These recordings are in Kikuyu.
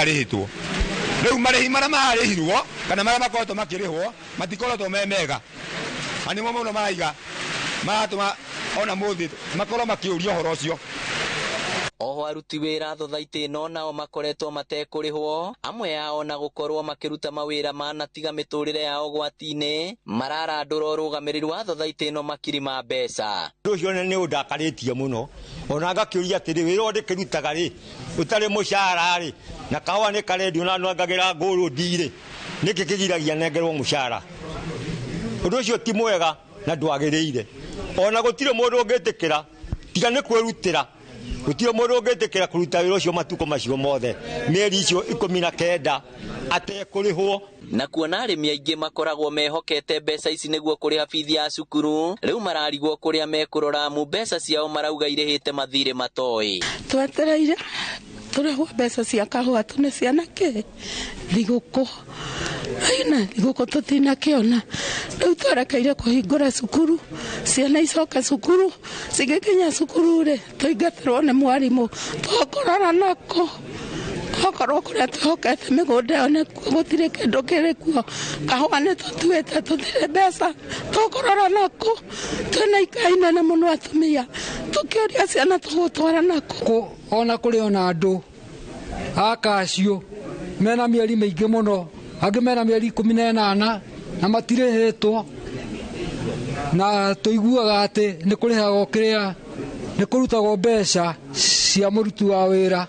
Ndarĩhĩtwo. Rĩu marĩhi marĩa mararĩhirwo kana marĩa makoretwo makĩrĩhwo matikoretwo me mega, na nĩmo mũno maraiga maratũma ona mũthĩ makorwo makĩũria ũhoro ũcio. Oho aruti wĩra thothaitĩ ĩno nao makoretwo matekũrĩhwo, amwe ao na gũkorwo makĩruta mawĩra manatiga mĩtũrĩre yao ũgwati-inĩ, mararandũra ũrũgamĩrĩri wa thothaitĩ ĩno makiri ma mbeca. Ũndũ ũcio nĩ ũndakarĩtie mũno, ona ngakĩũria atĩrĩ, wĩra ũrĩa ndĩkĩrutaga rĩ, ũtarĩ mũcara rĩ, na kahũa nĩ karendio na nangagĩra ngũrũndi rĩ, nĩkĩ kĩgiragia nengerwo mũcara? Ũndũ ũcio ti mwega na ndwagĩrĩire. Ona gũtirĩ mũndũ ũngĩtĩkĩra, tiga nĩ kwĩrutĩra. Gũtirĩ mũndũ ũngĩtĩkĩra kũruta wĩra ũcio matukũ macio mothe, mĩeri icio 19 atekũrĩhwo. Na kuona arĩmi aingĩ makoragwo mehokete mbeca ici nĩguo kũrĩha bithi ya cukuru, rĩu mararigwo kũrĩa mekũrora amu mbeca ciao marauga irĩhĩte mathirĩ matoĩ. Twetereire tũrĩhwo mbeca cia kahũa tũne ciana kĩ thigũkũ, aina thigũkũ tũtinakĩona. Rĩu twerekeire kũhingũra cukuru, ciana icoke cukuru, cigĩkinya cukuru rĩ tũingatĩrwo nĩ mwarimũ, tũkũrora nako okorwo kũrĩa twĩhokete mĩgũnda ĩyo nĩkuo gũtirĩ kĩndũ kĩrĩ kuo, kahũa nĩ tũtuĩte tũtirĩ mbeca, tũkũrora nako. Twĩna ikai nene mũno atumia, tũkĩũria ciana tũgũtwara nako. Ona kũrĩ ona andũ a kacio mena mĩeri mĩingĩ mũno, angĩ mena mĩeri 18 na matirĩhĩtwo, na tũiguaga atĩ nĩ kũrĩhagwo kĩrĩa nĩ kũrutagwo mbeca cia mũruti wa wĩra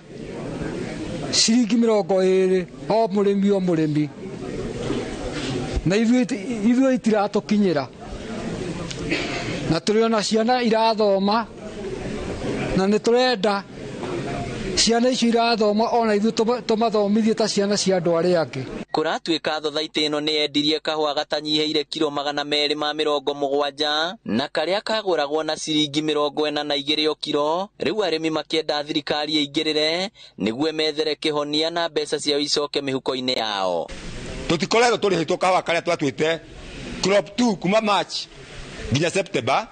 ciringi 20 o mũrĩmi o mũrĩmi, na ithuĩ itiratũkinyĩra, na tũrĩ ona ciana irathoma, na nĩ tũrenda ciana icio irathoma ona ithuĩ tũmathomithie ta ciana cia andũ arĩa angĩ. Kũratuĩka thothaitĩ ĩno nĩ yendirie kahũa gatanyihĩire kiro 270 na karĩa kagũragwo na ciringi 42 o kiro. Rĩu arĩmi makĩenda thirikari ĩingĩrĩre nĩguo ĩmethere kĩhonia na mbeca ciao icoke mĩhuko-inĩ yao. Tũtikoretwo tũrĩhĩtwo kahũa karĩa twatuĩte crop 2 kuma March nginya September,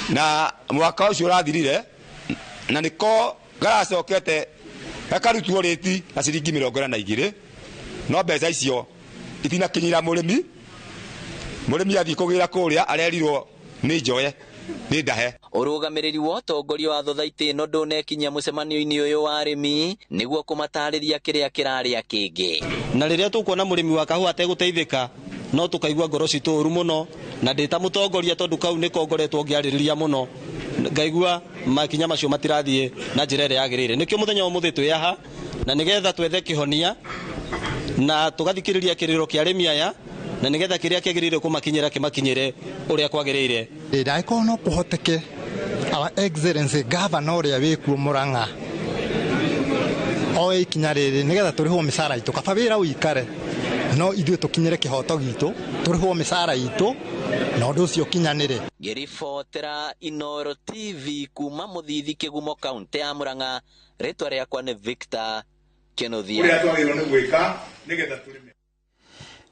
na mwaka ũcio ũrathirire, na nĩko garacokete gakarutwo rĩti na ciringi 42, no mbeca icio itinakinyĩra mũrĩmi. Mũrĩmi athiĩ kũgĩra kũrĩa arerirwo nĩ njoe nĩ ndahe. Ũrũgamĩrĩri wa ũtongoria wa thothaitĩ ĩno ndũnekinyia mũcemanio-inĩ ũyũ wa arĩmi nĩguo kũmatarĩria kĩrĩa kĩrarĩa kĩngĩ. Na rĩrĩa tũkuona mũrĩmi wa kahũa ategũteithĩka, no tũkaigua ngoro citũ ũru mũno, na ndĩ ta mũtongoria tondũ kau nĩko ngoretwo ngĩarĩrĩria mũno, ngaigua makinya macio matirathiĩ na njĩra ĩrĩa yagĩrĩire. Nĩkĩo mũthenya wa ũmũthĩ twĩ haha, na nĩgetha twethe kĩhonia na tũgathikĩrĩria kĩrĩro kĩa arĩmi aya, na nĩgetha kĩrĩa kĩagĩrĩire kũmakinyĩra kĩmakinyĩre ũrĩa kwagĩrĩire. Ndangĩkorwo no kũhoteke Our Excellency Governor ũrĩa wĩkuo Murang'a oe ikinya rĩrĩ nĩgetha tũrĩhwo mĩcara itũ, kaba wĩra ũikare no ithuĩ tũkinyĩre kĩhoto gitũ, tũrĩhwo mĩcara itũ na ũndũ ũcio ũkinyanĩre. Ngĩribotera Inooro TV kuma Mũthithi Kĩgumo, kaũntĩ ya Murang'a, rĩtwa rĩakwa nĩ Victor Kĩnuthia. Ũrĩa twagĩrĩirwo nĩ gwĩka nĩgetha tũrĩme.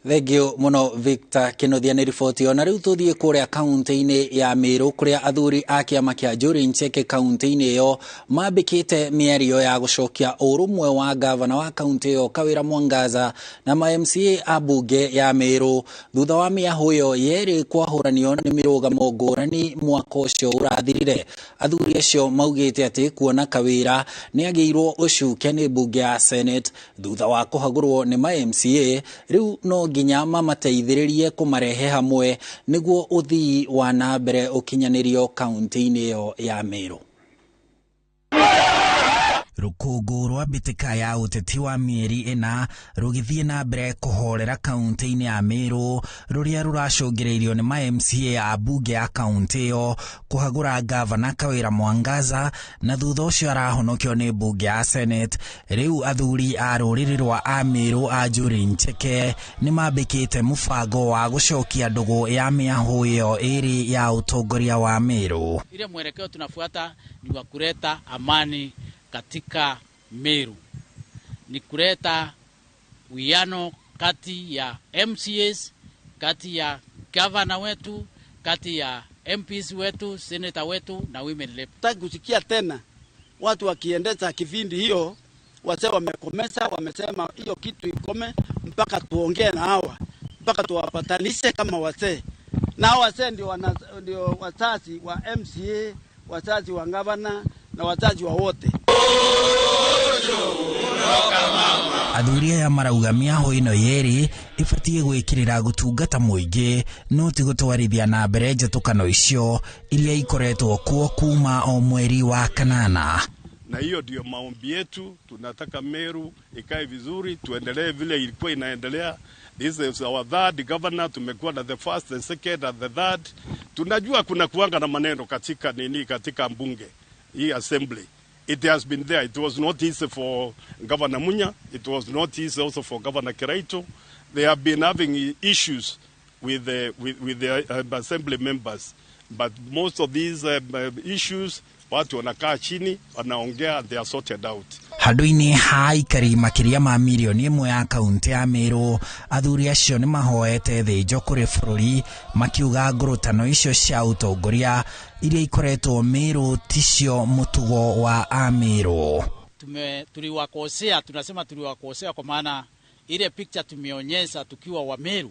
Thengiũ mũno Victor Kĩnuthia nĩ riboti ĩyo. Na rĩu tũthiĩ kũrĩa kaũntĩ-inĩ ya Meru kũrĩa athuri a kĩama kĩa Njuri Ncheke kaũntĩ-inĩ ĩyo mambĩkĩte mĩario ya gũcokia ũrũmwe wa gavana wa kaũntĩ ĩyo Kawĩra Mwangaza na ma MCA a mbunge ya Meru thutha wa mĩahũ ĩyo yerĩ kwahũranio nĩ mĩrũgamo ngũrani mwaka ũcio ũrathirire. Athuri acio maugĩte atĩ kuona Kawĩra nĩ agĩirwo ũcuke nĩ mbunge ya Senate thutha wa kũhagũrwo nĩ ma MCA, rĩu no nginya mamateithĩrĩrie kũmarehe hamwe nĩguo ũthii wa na mbere ũkinyanĩrio kaũntĩ-inĩ ĩyo ya Meru. Rũkũngũ rwa mbĩtĩka ya ũteti wa mĩeri ĩna rũgĩthiĩ na mbere kũhorera kaũntĩ-inĩ ya Meru rũrĩa rũracũngĩrĩirio nĩ ma MCA a mbunge ya kaũntĩ ĩyo kũhagũra gavana Kawĩra Mwangaza na thutha ũcio arahonokio nĩ mbunge ya Senate. Rĩu athuri a rũrĩrĩ rwa Ameru a Njuri Ncheke nĩ mambĩkĩte mũbango wa gũcokia ndũgũ ya mĩahũ ĩyo ĩrĩ ya ũtongoria wa Meru. Ile mwelekeo tunafuata ni wa kuleta amani katika Meru, ni kuleta uwiano kati ya MCAs, kati ya gavana wetu, kati ya MPs wetu, senator wetu na women rep. Sitaki kusikia tena watu wakiendesha kipindi hiyo Wazee wamekomesa, wamesema hiyo kitu ikome mpaka tuongee na hawa, mpaka tuwapatanishe kama wazee. Na hawa wazee ndio wazazi wa MCA, wazazi wa gavana na wazazi wa wote. Athuri aya marauga mĩaho ĩno yerĩ ĩbatiĩ gwĩkĩrĩra gũtungata mũingĩ no ti gũtwarithia na mbere njatũkano icio iria ikoretwo kuo kuma o mweri wa kanana. Na hiyo ndio maombi yetu, tunataka Meru ikae vizuri, tuendelee vile ilikuwa inaendelea. This is our third governor, tumekuwa na the first, the second and the third. Tunajua kuna kuanga na maneno katika nini, katika mbunge hii assembly. It has been there. It was not easy for Governor Munya. It was not easy also for Governor Kiraito. They have been having issues with the assembly members. But most of these issues, watu wanakaa chini, wanaongea, they are sorted out. Handũ-inĩ ha aikari makĩria ma mirioni ĩmwe ya kaunti ya Meru, athuri acio nĩ mahoete thĩnjo kũrĩ bũrũri makiuga ngũrũtano icio cia ũtongoria iria ikoretwo Meru ticio mũtugo wa Ameru. Tuliwakosea, tunasema tuliwakosea kwa maana ile picture tumeonyesha tukiwa wa Meru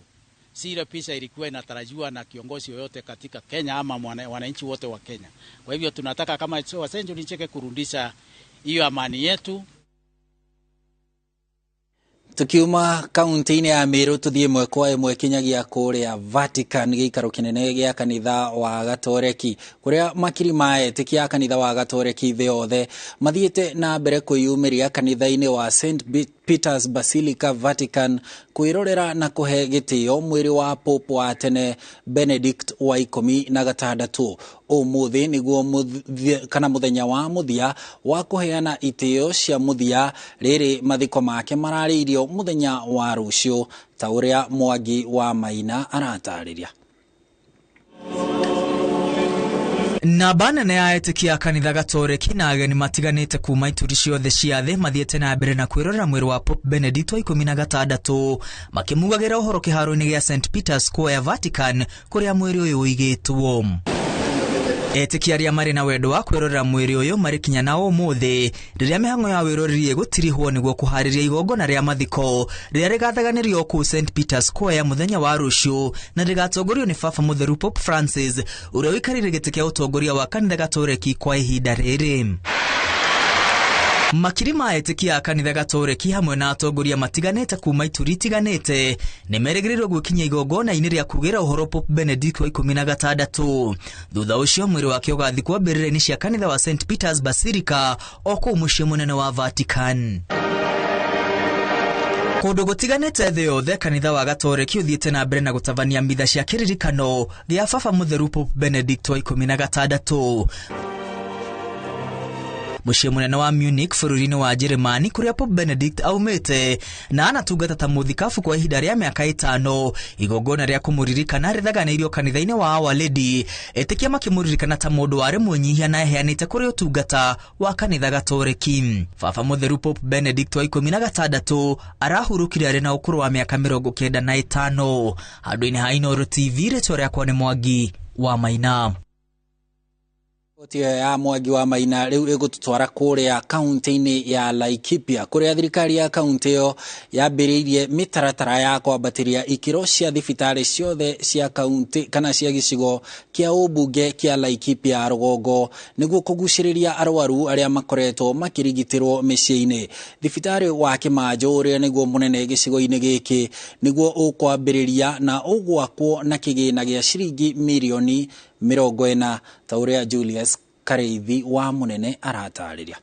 si ile picha ilikuwa inatarajiwa na kiongozi yoyote katika Kenya ama wananchi wote wa Kenya. Kwa hivyo tunataka kama Wasenjo Ncheke kurudisha hiyo amani yetu. Tukiuma kaunti-inĩ ya Meru tuthiĩ ĩmwe kwa ĩmwe kinyagia kũrĩa Vatican, gĩikaro kĩnene gĩa kanitha wa Gatoreki, kũrĩa makiri ma etĩkia a kanitha wa Gatoreki thĩ yothe mathiĩte na mbere kwĩyumĩria kanitha-inĩ wa St Peter's Basilica Vatican kwĩrorera na kũhe gĩtĩo mwĩrĩ wa Pope wa tene Benedict wa 16. Ũmũthĩ nĩguo kana mũthenya wa mũthia wa kũheana itĩo cia mũthia, rĩrĩ mathiko make mararĩirio mũthenya wa rũciũ, ta ũrĩa Mwangi wa Maina aratarĩria. Namba nene ya etĩkia kanitha Gatoreki na ageni matiganĩte kuma ituri ciothe cia thĩ mathiĩte na mbere na kwĩrorera mwĩrĩ wa Pope Benedict wa 16 makĩmugagĩra ũhoro kĩharo-inĩ gĩa St Peter's Square Vatican kũrĩa mwĩrĩ ũyũ ũigĩtwo. Etĩkia arĩa marĩ na wendo wa kwĩrorera mwĩrĩ ũyũ marĩ kinya na ũmũthĩ rĩrĩa mĩhang'o ya wĩroreri ĩgũtirihwo nĩguo kũharĩria igongona rĩa mathiko rĩrĩa rĩgathaganĩrio kũu St Peter's Square mũthenya wa rũciũ na rĩgatongorio nĩ Baba Mũtheru Pope Francis ũrĩa ũikarĩire gĩtĩ kĩa ũtongoria wa kanitha Gatoreki kwa ihinda rĩrĩ. Makiri ma etĩkia a kanitha Gatoreki hamwe na atongoria matiganĩte kuma ituri itiganĩte nĩ merĩgĩrĩirwo gwĩkinyia igongona-inĩ rĩa kugĩra ũhoro Pope Benedict wa 16. Thutha ũcio mwĩrĩ wake ũgathikwo mbĩrĩra-inĩ cia kanitha wa St Peter's Basilica o kũu mũciĩ mũnene wa Vatican. Kũndũ gũtiganĩte thĩ yothe kanitha wa Gatoreki ũthiĩte na mbere na gũtabania mitha cia kĩririkano gĩa Baba Mũtheru Pope Benedict wa 16. Mũciĩ mũnene wa Munich bũrũri-inĩ wa Njĩrĩmani kũrĩa Pope Benedict aumĩte na anatungata ta mũthikabu kwa ihinda rĩa mĩaka 5, igongona rĩa kũmũririkana rĩthaganĩirio kanitha-inĩ wa Our Lady, etĩkia makĩmũririkana ta mũndũ warĩ mwĩnyihia na eheanĩte kũrĩ ũtungata wa kanitha Gatoreki. Baba Mũtheru Pope Benedict wa 16 arahurũkire arĩ na ũkũrũ wa mĩaka 95. Handũ-inĩ ha Inooro TV, rĩtwa rĩakwa nĩ Mwangi wa Maina. Riboti ĩyo ya Mwangi wa Maina rĩu ĩgũtũtwara kũrĩa kaunti-inĩ ya Laikipia kũrĩa thirikari ya kaunti ĩyo yambĩrĩirie mĩtaratara ya kwambatĩria ikĩro cia thibitarĩ ciothe cia kaunti kana cia gĩcigo kĩa ũmbunge kĩa Laikipia rũgongo nĩguo kũgucĩrĩria arwaru arĩa makoretwo makĩrigitĩrwo mĩciĩ-inĩ. Thibitarĩ wa Kĩmanjũ ũrĩa nĩguo mũnene gĩcigo-inĩ gĩkĩ nĩguo ũkwambĩrĩria na ũgwakwo na kĩgĩna gĩa ciringi mirioni 40, ta ũrĩa Julius Kareithi wa Munene aratarĩria.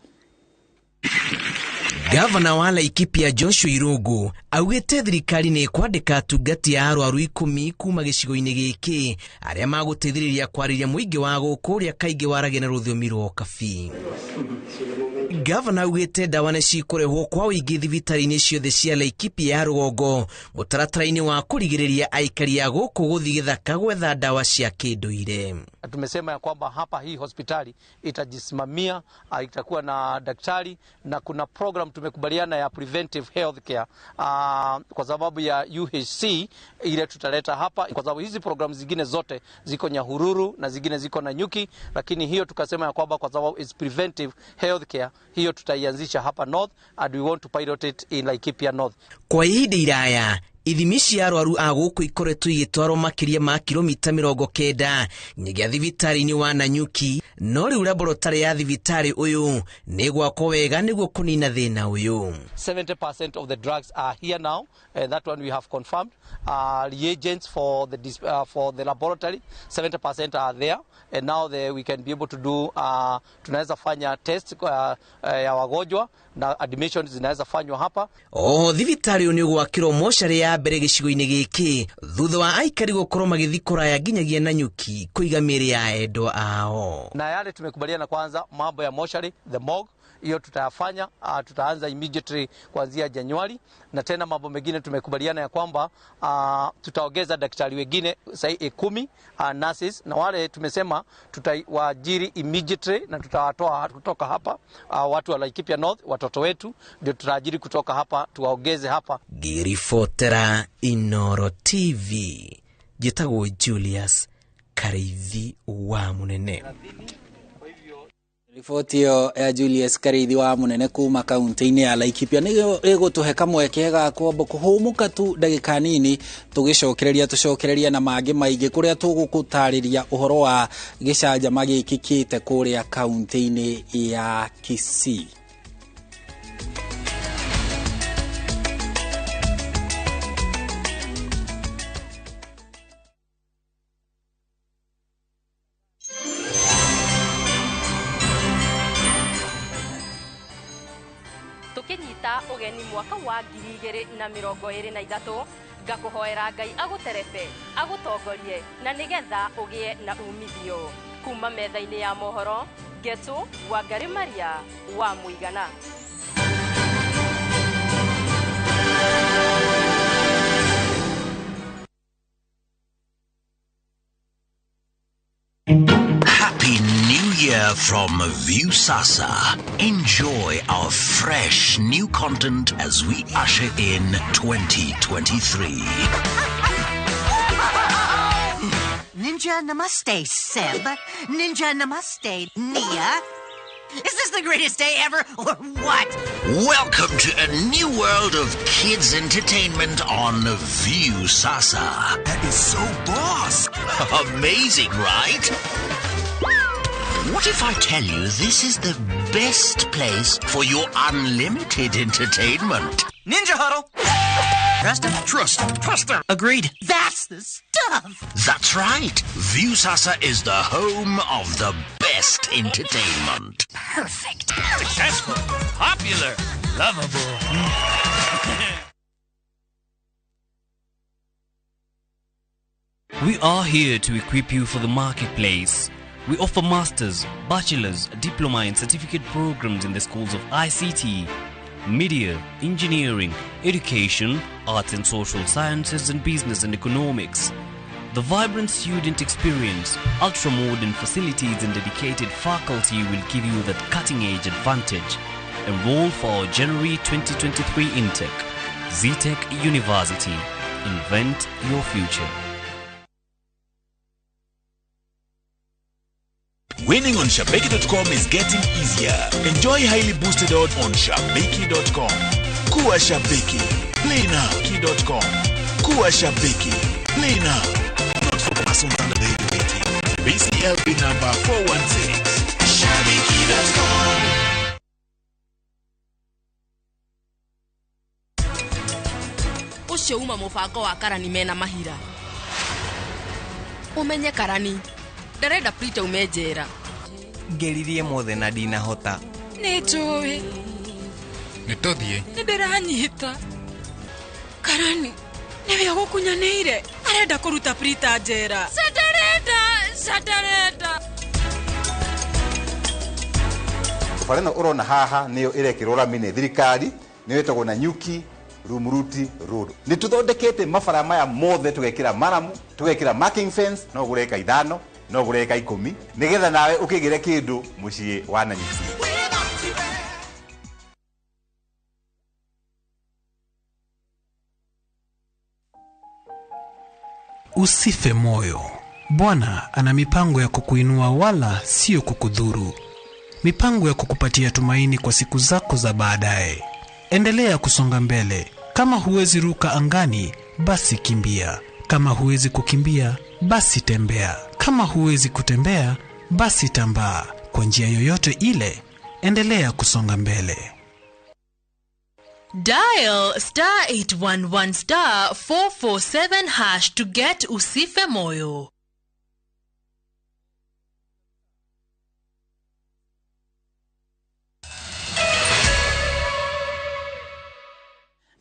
Gavana wa Laikipia Joshua Irungu augĩte thirikari nĩ ĩkwandĩka atungati a arwaru 10 kuma gĩcigo-inĩ gĩkĩ arĩa magũteithĩrĩria kwarĩria mũingĩ wa gũkũ ũrĩa kaingĩ waragia na rũthiomi rwa Ũkabi. Gavana augĩte ndawa nĩ cikũrehwo kwa ũingĩ thibitarĩ-inĩ ciothe cia Laikipia ya rũgongo mũtaratara-inĩ wa kũrigĩrĩria aikari a gũkũ gũthiĩ gĩthaka gwetha ndawa cia kĩndũire. Tumesema ya kwamba hapa hii hospitali itajisimamia, itakuwa na daktari na kuna program tumekubaliana ya preventive health care, kwa sababu ya UHC ile tutaleta hapa, kwa sababu hizi program zingine zote ziko Nyahururu na zingine ziko Nanyuki, lakini hiyo tukasema ya kwamba kwa sababu is preventive health care Hiyo tutaianzisha hapa North and we want to pilot it in Laikipia North. Kwa ihinda iraya ithimi cia arwaru a gũkũ ikoretwo igĩtwarwo makĩria ma kilomita 90 nginyagia thibitarĩ-inĩ wa Nanyuki, no rĩu laboratory ya thibitarĩ ũyũ nĩ gwakwo wega nĩguo kũnina thĩna ũyũ. 70% of the drugs are here now, and that one we have confirmed. Reagents for the laboratory, 70% are there, and now we can be able to do tunaweza fanya test ya wagonjwa na admissions zinaweza fanywa hapa. Oho thibitarĩ ũyũ nĩ ũgwakĩrwo mocarĩ ya mbere gĩcigo-inĩ gĩkĩ thutha wa aikari gũkorwo magĩthiĩ kũraya nginyagia Nanyuki kũiga mĩĩrĩ ya endwa ao. Na yale tumekubaliana kwanza mambo ya moshari, the morgue, hiyo tutayafanya, tutaanza immediately kuanzia Januari. Na tena mambo mengine tumekubaliana ya kwamba tutaongeza daktari wengine sahi 10 nurses, na wale tumesema tutawaajiri immediately na tutawatoa kutoka hapa watu wa Laikipia North, watoto wetu ndio tutaajiri kutoka hapa, tuwaongeze hapa. Ngĩribotera Inoro TV, njĩtagwo Julius Kariithi wa Munene. Riboti ĩyo ya Julius Kariithi wa Munene kuma kaunti-inĩ ya Laikipia nĩyo ĩgũtũhe kamweke ga kwamba kũhũmũka tu ndagĩka nini tũgĩcokereria tũcokereria na mangĩ maingĩ kũrĩa tũgũgũtarĩria ũhoro wa gĩcanjama gĩkĩkĩte kũrĩa kaunti-inĩ ya Kisii. Ũgeni mwaka wa 2023 ngakũhoera Ngai agũterebe agũtongorie na nĩgetha ũgĩe na umithio. Kuma metha-inĩ ya mohoro Ngetu Wangari Maria wa Mũigana. Happy New Year from Viusasa. Enjoy our fresh new content as we usher in 2023. Ninja Namaste, Seb. Ninja Namaste, Nia. Is this the greatest day ever, or what? Welcome to a new world of kids entertainment on Viusasa. That is so boss. Amazing, right? What if I tell you this is the best place for your unlimited entertainment? Ninja huddle! Trust him. Trust him. Trust him. Agreed. That's the stuff! That's right. Viusasa is the home of the best entertainment. Perfect. Successful. Popular. Lovable. We are here to equip you for the marketplace. We offer masters, bachelor's, diploma and certificate programs in the schools of ICT, media, engineering, education, arts and social sciences and business and economics. The vibrant student experience, ultra-modern facilities and dedicated faculty will give you that cutting-edge advantage. Enroll for our January 2023 intake. Zetech University. Invent your future. Winning on Shabiki.com is getting easier. Enjoy highly boosted odds on Shabiki.com. Kuwa Shabiki. Play now. Key.com. Kuwa Shabiki. Play now. Not for persons under the age of 18. BCLB number 416. Shabiki.com. Ucio uma mubango wa Karani mena mahira. Umenye Karani. Ndarenda Prita ume njera. Ngeririe mothe na ndinahota. Nĩ njũĩ. Nĩ tũthiĩ. Nĩ ndĩranyita. Karani, nĩwe ũgũkunyanĩire. Arenda kũruta Prita njera. Candarenda, candarenda. Bara ĩno ũrona haha nĩyo ĩrekĩrwo rami nĩ thirikari, nĩyo ĩtagwo Nanyuki Rumuruti Road. Nĩ tũthondekete mabara maya mothe tũgekĩra maramu, tũgekĩra marking fence, no ũgũre eka 5, no ũgũre eka 10, nĩgetha nawe ũkĩgĩre kĩndũ mũciĩ wa Nanyuki. Usife moyo. Bwana ana mipango ya kukuinua wala sio kukudhuru. Mipango ya kukupatia tumaini kwa siku zako za baadaye. Endelea kusonga mbele. Kama huwezi ruka angani, basi kimbia. Kama huwezi kukimbia, basi tembea. Kama huwezi kutembea, basi tambaa. Kwa njia yoyote ile, endelea kusonga mbele. Dial star 811 star 447 hash to get Usife Moyo.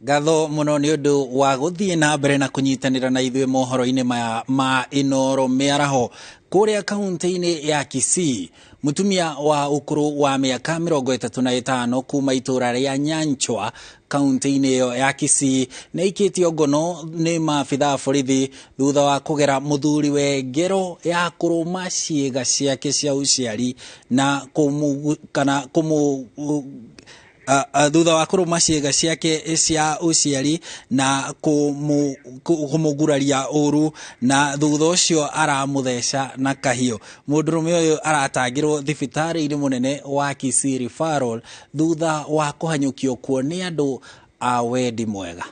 Ngatho muno ni undu wa guthie na mbere na kunyitanira na ithuĩ mohoro-inĩ maya ma Inooro mĩaraho. Kũrĩa kaunti-inĩ ya Kisii, mũtumia wa ũkũrũ wa mĩaka 35 kuma itũra rĩa Nyanchwa kaunti-inĩ ĩyo ya Kisii nĩ aikĩtio ngono nĩ maabitha a borithi thutha wa kũgera mũthuriwe ngero ya kũrũma ciĩga ciake cia ũciari na thutha wa kũrũma ciĩga ciake cia ũciari na kũmũguraria ũru, na thutha ũcio aramũtheca na kahiũ. Mũndũrũme ũyũ aratangĩrwo thibitarĩ-inĩ mũnene wa Kisii Referral thutha wa kũhanyũkio kuo nĩ andũ a wendi mwega.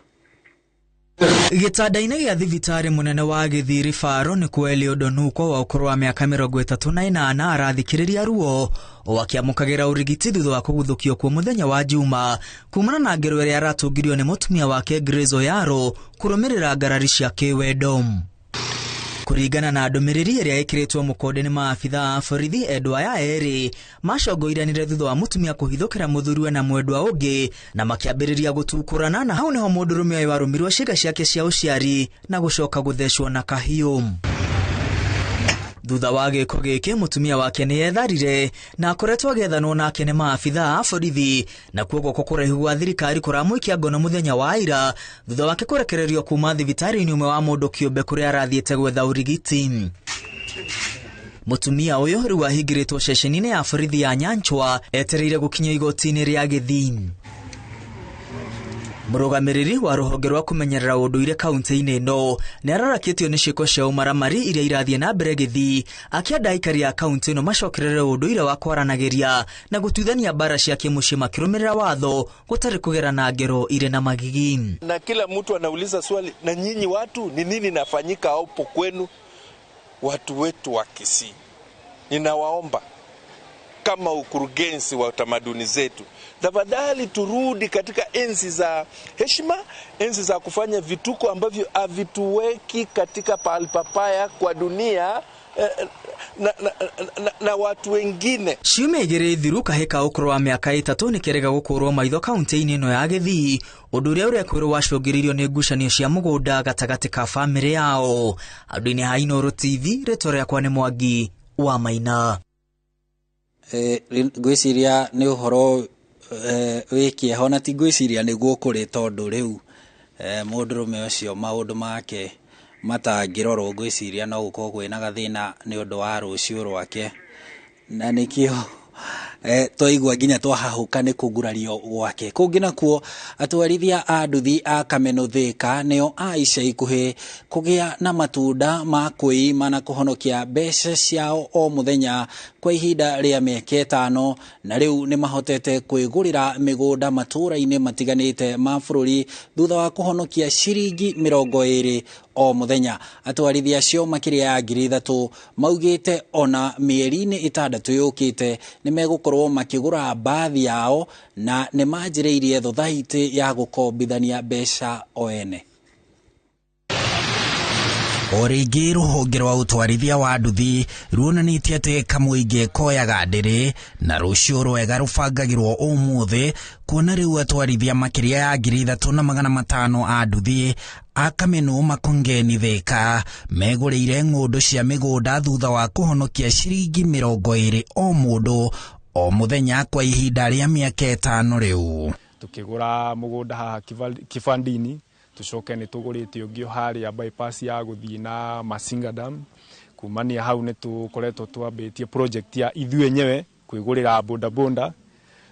Gĩtanda-inĩ gĩa thibitarĩ mũnene wa Gĩthii Referral nĩkuo Eliud Onukwa wa ũkũrũ wa mĩaka 38 arathikĩrĩria ruo o akĩamũkagĩra ũrigiti thutha wa kũguthũkio kuo mũthenya wa Juma kumana na ngero ĩrĩa aratũngirio nĩ mũtumia wake Grace Oyaro kũrũmĩrĩra ngarari cia kĩwendo. Kũringana na ndũmĩrĩri ĩrĩa ĩkĩrĩtwo mũkonde nĩ maabitha a borithi, endwa aya erĩ macongoiranire thutha wa mũtumia kũhithũkĩra mũthuriwe na mwendwa ũngĩ na makĩambĩrĩria gũtukũrana, na hau nĩho mũndũrũme ũyũ arũmirwo ciĩga ciake cia ũciari na gũcoka gũthecwo na kahiũ. Thutha wa gĩko gĩkĩ, mũtumia wake nĩ etharire na akoretwo agĩethanwo nake nĩ maabitha a borithi, nakuo guoko kũraihu gwa thirikari kũramũikia ngono mũthenya wa ira thutha wake kũrekererio kuma thibitarĩ-inĩ ũmwe wa mũndũ kĩũmbe kũrĩa arathiĩte gwetha ũrigiti. Mũtumia ũyũ rĩu ahingĩrĩtwo ceceni-inĩ ya borithi ya Nyanchwa etereire gũkinya igoti-inĩ rĩa Gĩthii. Mũrũgamĩrĩri wa rũhonge rwa kũmenyerera ũndũire kaunti-inĩ ĩno nĩ ararakĩtio nĩ ciĩko cia ũmaramari iria irathiĩ na mbere Gĩthii, akĩenda aikari a kaunti ĩno macokerere ũndũire wa kwaranagĩria na gũtuithania mbara cia kĩmũciĩ makĩrũmĩrĩra watho gũtarĩ kũgerana ngero irĩ na magigi. Na kila mtu anauliza swali, na nyinyi watu ni nini nafanyika hapo kwenu? Watu wetu wa Kisii, ninawaomba kama ukurugenzi wa tamaduni zetu, tafadhali turudi katika enzi za heshima, enzi za kufanya vituko ambavyo havituweki katika pahali papaya kwa dunia na watu wengine. Ciumia igĩrĩ thiru kahĩ ka ũkũrũ wa mĩaka 3 nĩ kĩrega gũkũrwo maitho kaunti-inĩ ĩno ya Gĩthii, ũndũ ũrĩa ũrekwĩrwo wacũngĩrĩirio nĩ ngucanio cia mũgũnda gatagatĩ ka bamĩrĩ yao. Andũ-inĩ ha Inooro TV, rĩtwa rĩakwa nĩ Mwangi wa Maina. Ngwĩciria nĩ ũhoro wĩ kĩeha, na ti ngwĩciria nĩguo kũrĩ, tondũ rĩu mũndũrũme ũcio maũndũ make matangĩrorwo, ngwĩciria no gũkorwo kwĩna gathĩna nĩ ũndũ wa rũciũ rwake, na nĩkĩo twaigua nginya twahahũka nĩ kũgurario gwake. Kũngĩ nakuo, atwarithia a nduthi a Kameno Thika nĩo a ica ikuhĩ kũgĩa na matunda ma kwĩima na kũhonokia mbeca ciao o mũthenya kwa ihinda rĩa mĩaka 5, na rĩu nĩ mahotete kwĩgũrĩra mĩgũnda matũũra-inĩ matiganĩte ma bũrũri thutha wa kũhonokia ciringi 20 o mũthenya. Atwarithia acio makĩria ya 3,000 maugĩte ona mĩeri-inĩ 6 yũkĩte nĩ megũkorwo makĩgũra mbathi yao na nĩ manjĩrĩirie thothaitĩ ya gũkombithania mbeca o ene. O rĩngĩ rũhonge rwa ũtwarithia wa nduthi ruonanĩtie atĩ kamũingĩ koyaga ndĩrĩ na rũciũ rwega rũbangagĩrwo ũmũthĩ, kuona rĩu atwarithia makĩria ya 3,500 a nduthi a Kameno Makongeni Thika megũrĩire ng'ũndũ cia mĩgũnda thutha wa kũhonokia ciringi 20 o mũndũ o mũthenya kwa ihinda rĩa mĩaka 5 rĩu. Tukĩgũra mũgũnda haha Kibandini, tucoke nĩ tũgũrĩte ũngĩ harĩa bypass ya gũthiĩ na Masinga Dam. Kumania hau nĩ tũkoretwo twambĩtie project ya ithuĩ enyewe kwĩgũrĩra boda boda.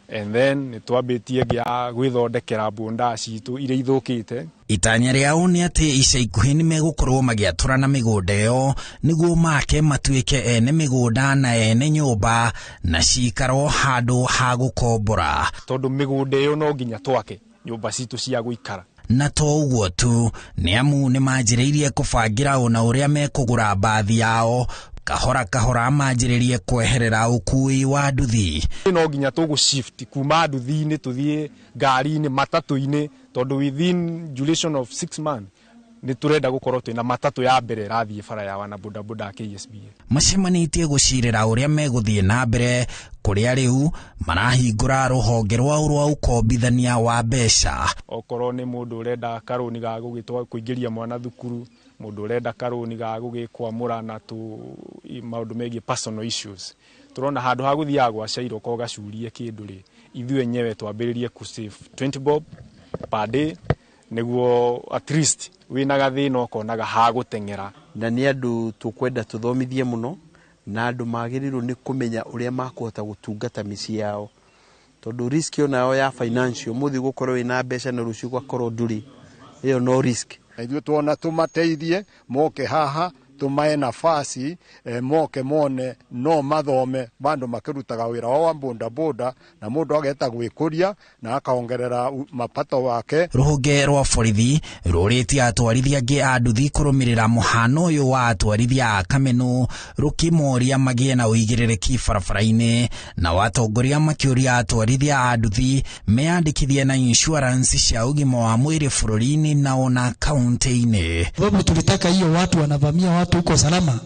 And then nĩ twambĩtie ĩngĩ ya gwĩthondekera bunda citũ iria ithũkĩte. Itanya rĩao nĩ atĩ ica ikuhĩ nĩ megũkorwo magĩatũrana mĩgũnda ĩyo nĩguo make matuĩke ene mĩgũnda na ene nyũmba na cikarwo handũ ha gũkombora. Tondũ mĩgũnda ĩyo no nginya twake nyũmba citũ cia gũikara. Na to ũguo tu, nĩ amu nĩ manjĩrĩirie kũbangĩra ona ũrĩa mekũgũra mbathi yao kahora kahora manjĩrĩrie kweherera ũkui wa nduthi. No nginya tũgũ shift kuma nduthi-inĩ tũthiĩ ngari-inĩ, matatũ-inĩ, tondũ within duration of 6 months nĩ tũrenda gũkorwo twĩna matatũ ya mbere ĩrathiĩ bara ya wana boda boda ya KSBA. Macemanĩtie gũcirĩra ũrĩa megũthiĩ na mbere kũrĩa rĩu marahingũra rũhonge rwao rwa ũkombithania wa mbeca. Okorwo nĩ mũndũ ũrenda karũni ga gũgĩtwa kũingĩria mwana thukuru, mũndũ ũrenda karũni ga gũgĩkwamũra na tũ maũndũ megiĩ personal issues, tũrona handũ ha gũthiaga gwa Cairo ko gacurie kĩndũ rĩ, ithuĩ enyewe twambĩrĩrie kũ save 20 bob per day nĩguo at least wĩna gathĩna ũkonaga ha gũteng'era. Na nĩ andũ tũkwenda tũthomithie mũno, na andũ magĩrĩirwo nĩ kũmenya ũrĩa makũhota gũtungata mĩciĩ yao, tondũ risk onayo ya financial, mũthĩ gũkorwo wĩna mbeca na rũciũ gwakorwo ndũrĩ, ĩyo no risk. Na ithuĩ tuona tũmateithie moke haha, tũmae nafasi, moke mone no mathome bado makĩrutaga wĩra wao wa boda boda, na mũndũ ageta gwĩkũria na akaongerera mapato wake. Rũhonge rwa borithi rũrĩtie atwarithia angĩ a nduthi kũrũmĩrĩra mũhano ũyũ wa atwarithia a Kameno, rũkĩmoria magĩe na ũigĩrĩrĩki barabara-inĩ, na watongoria makĩũria atwarithia a nduthi meyandĩkithie na insurance cia ũgima wa mwĩrĩ bũrũri-inĩ na ona kaunti-inĩ. Sababu tulitaka hiyo watu wanavamia watu huko salama,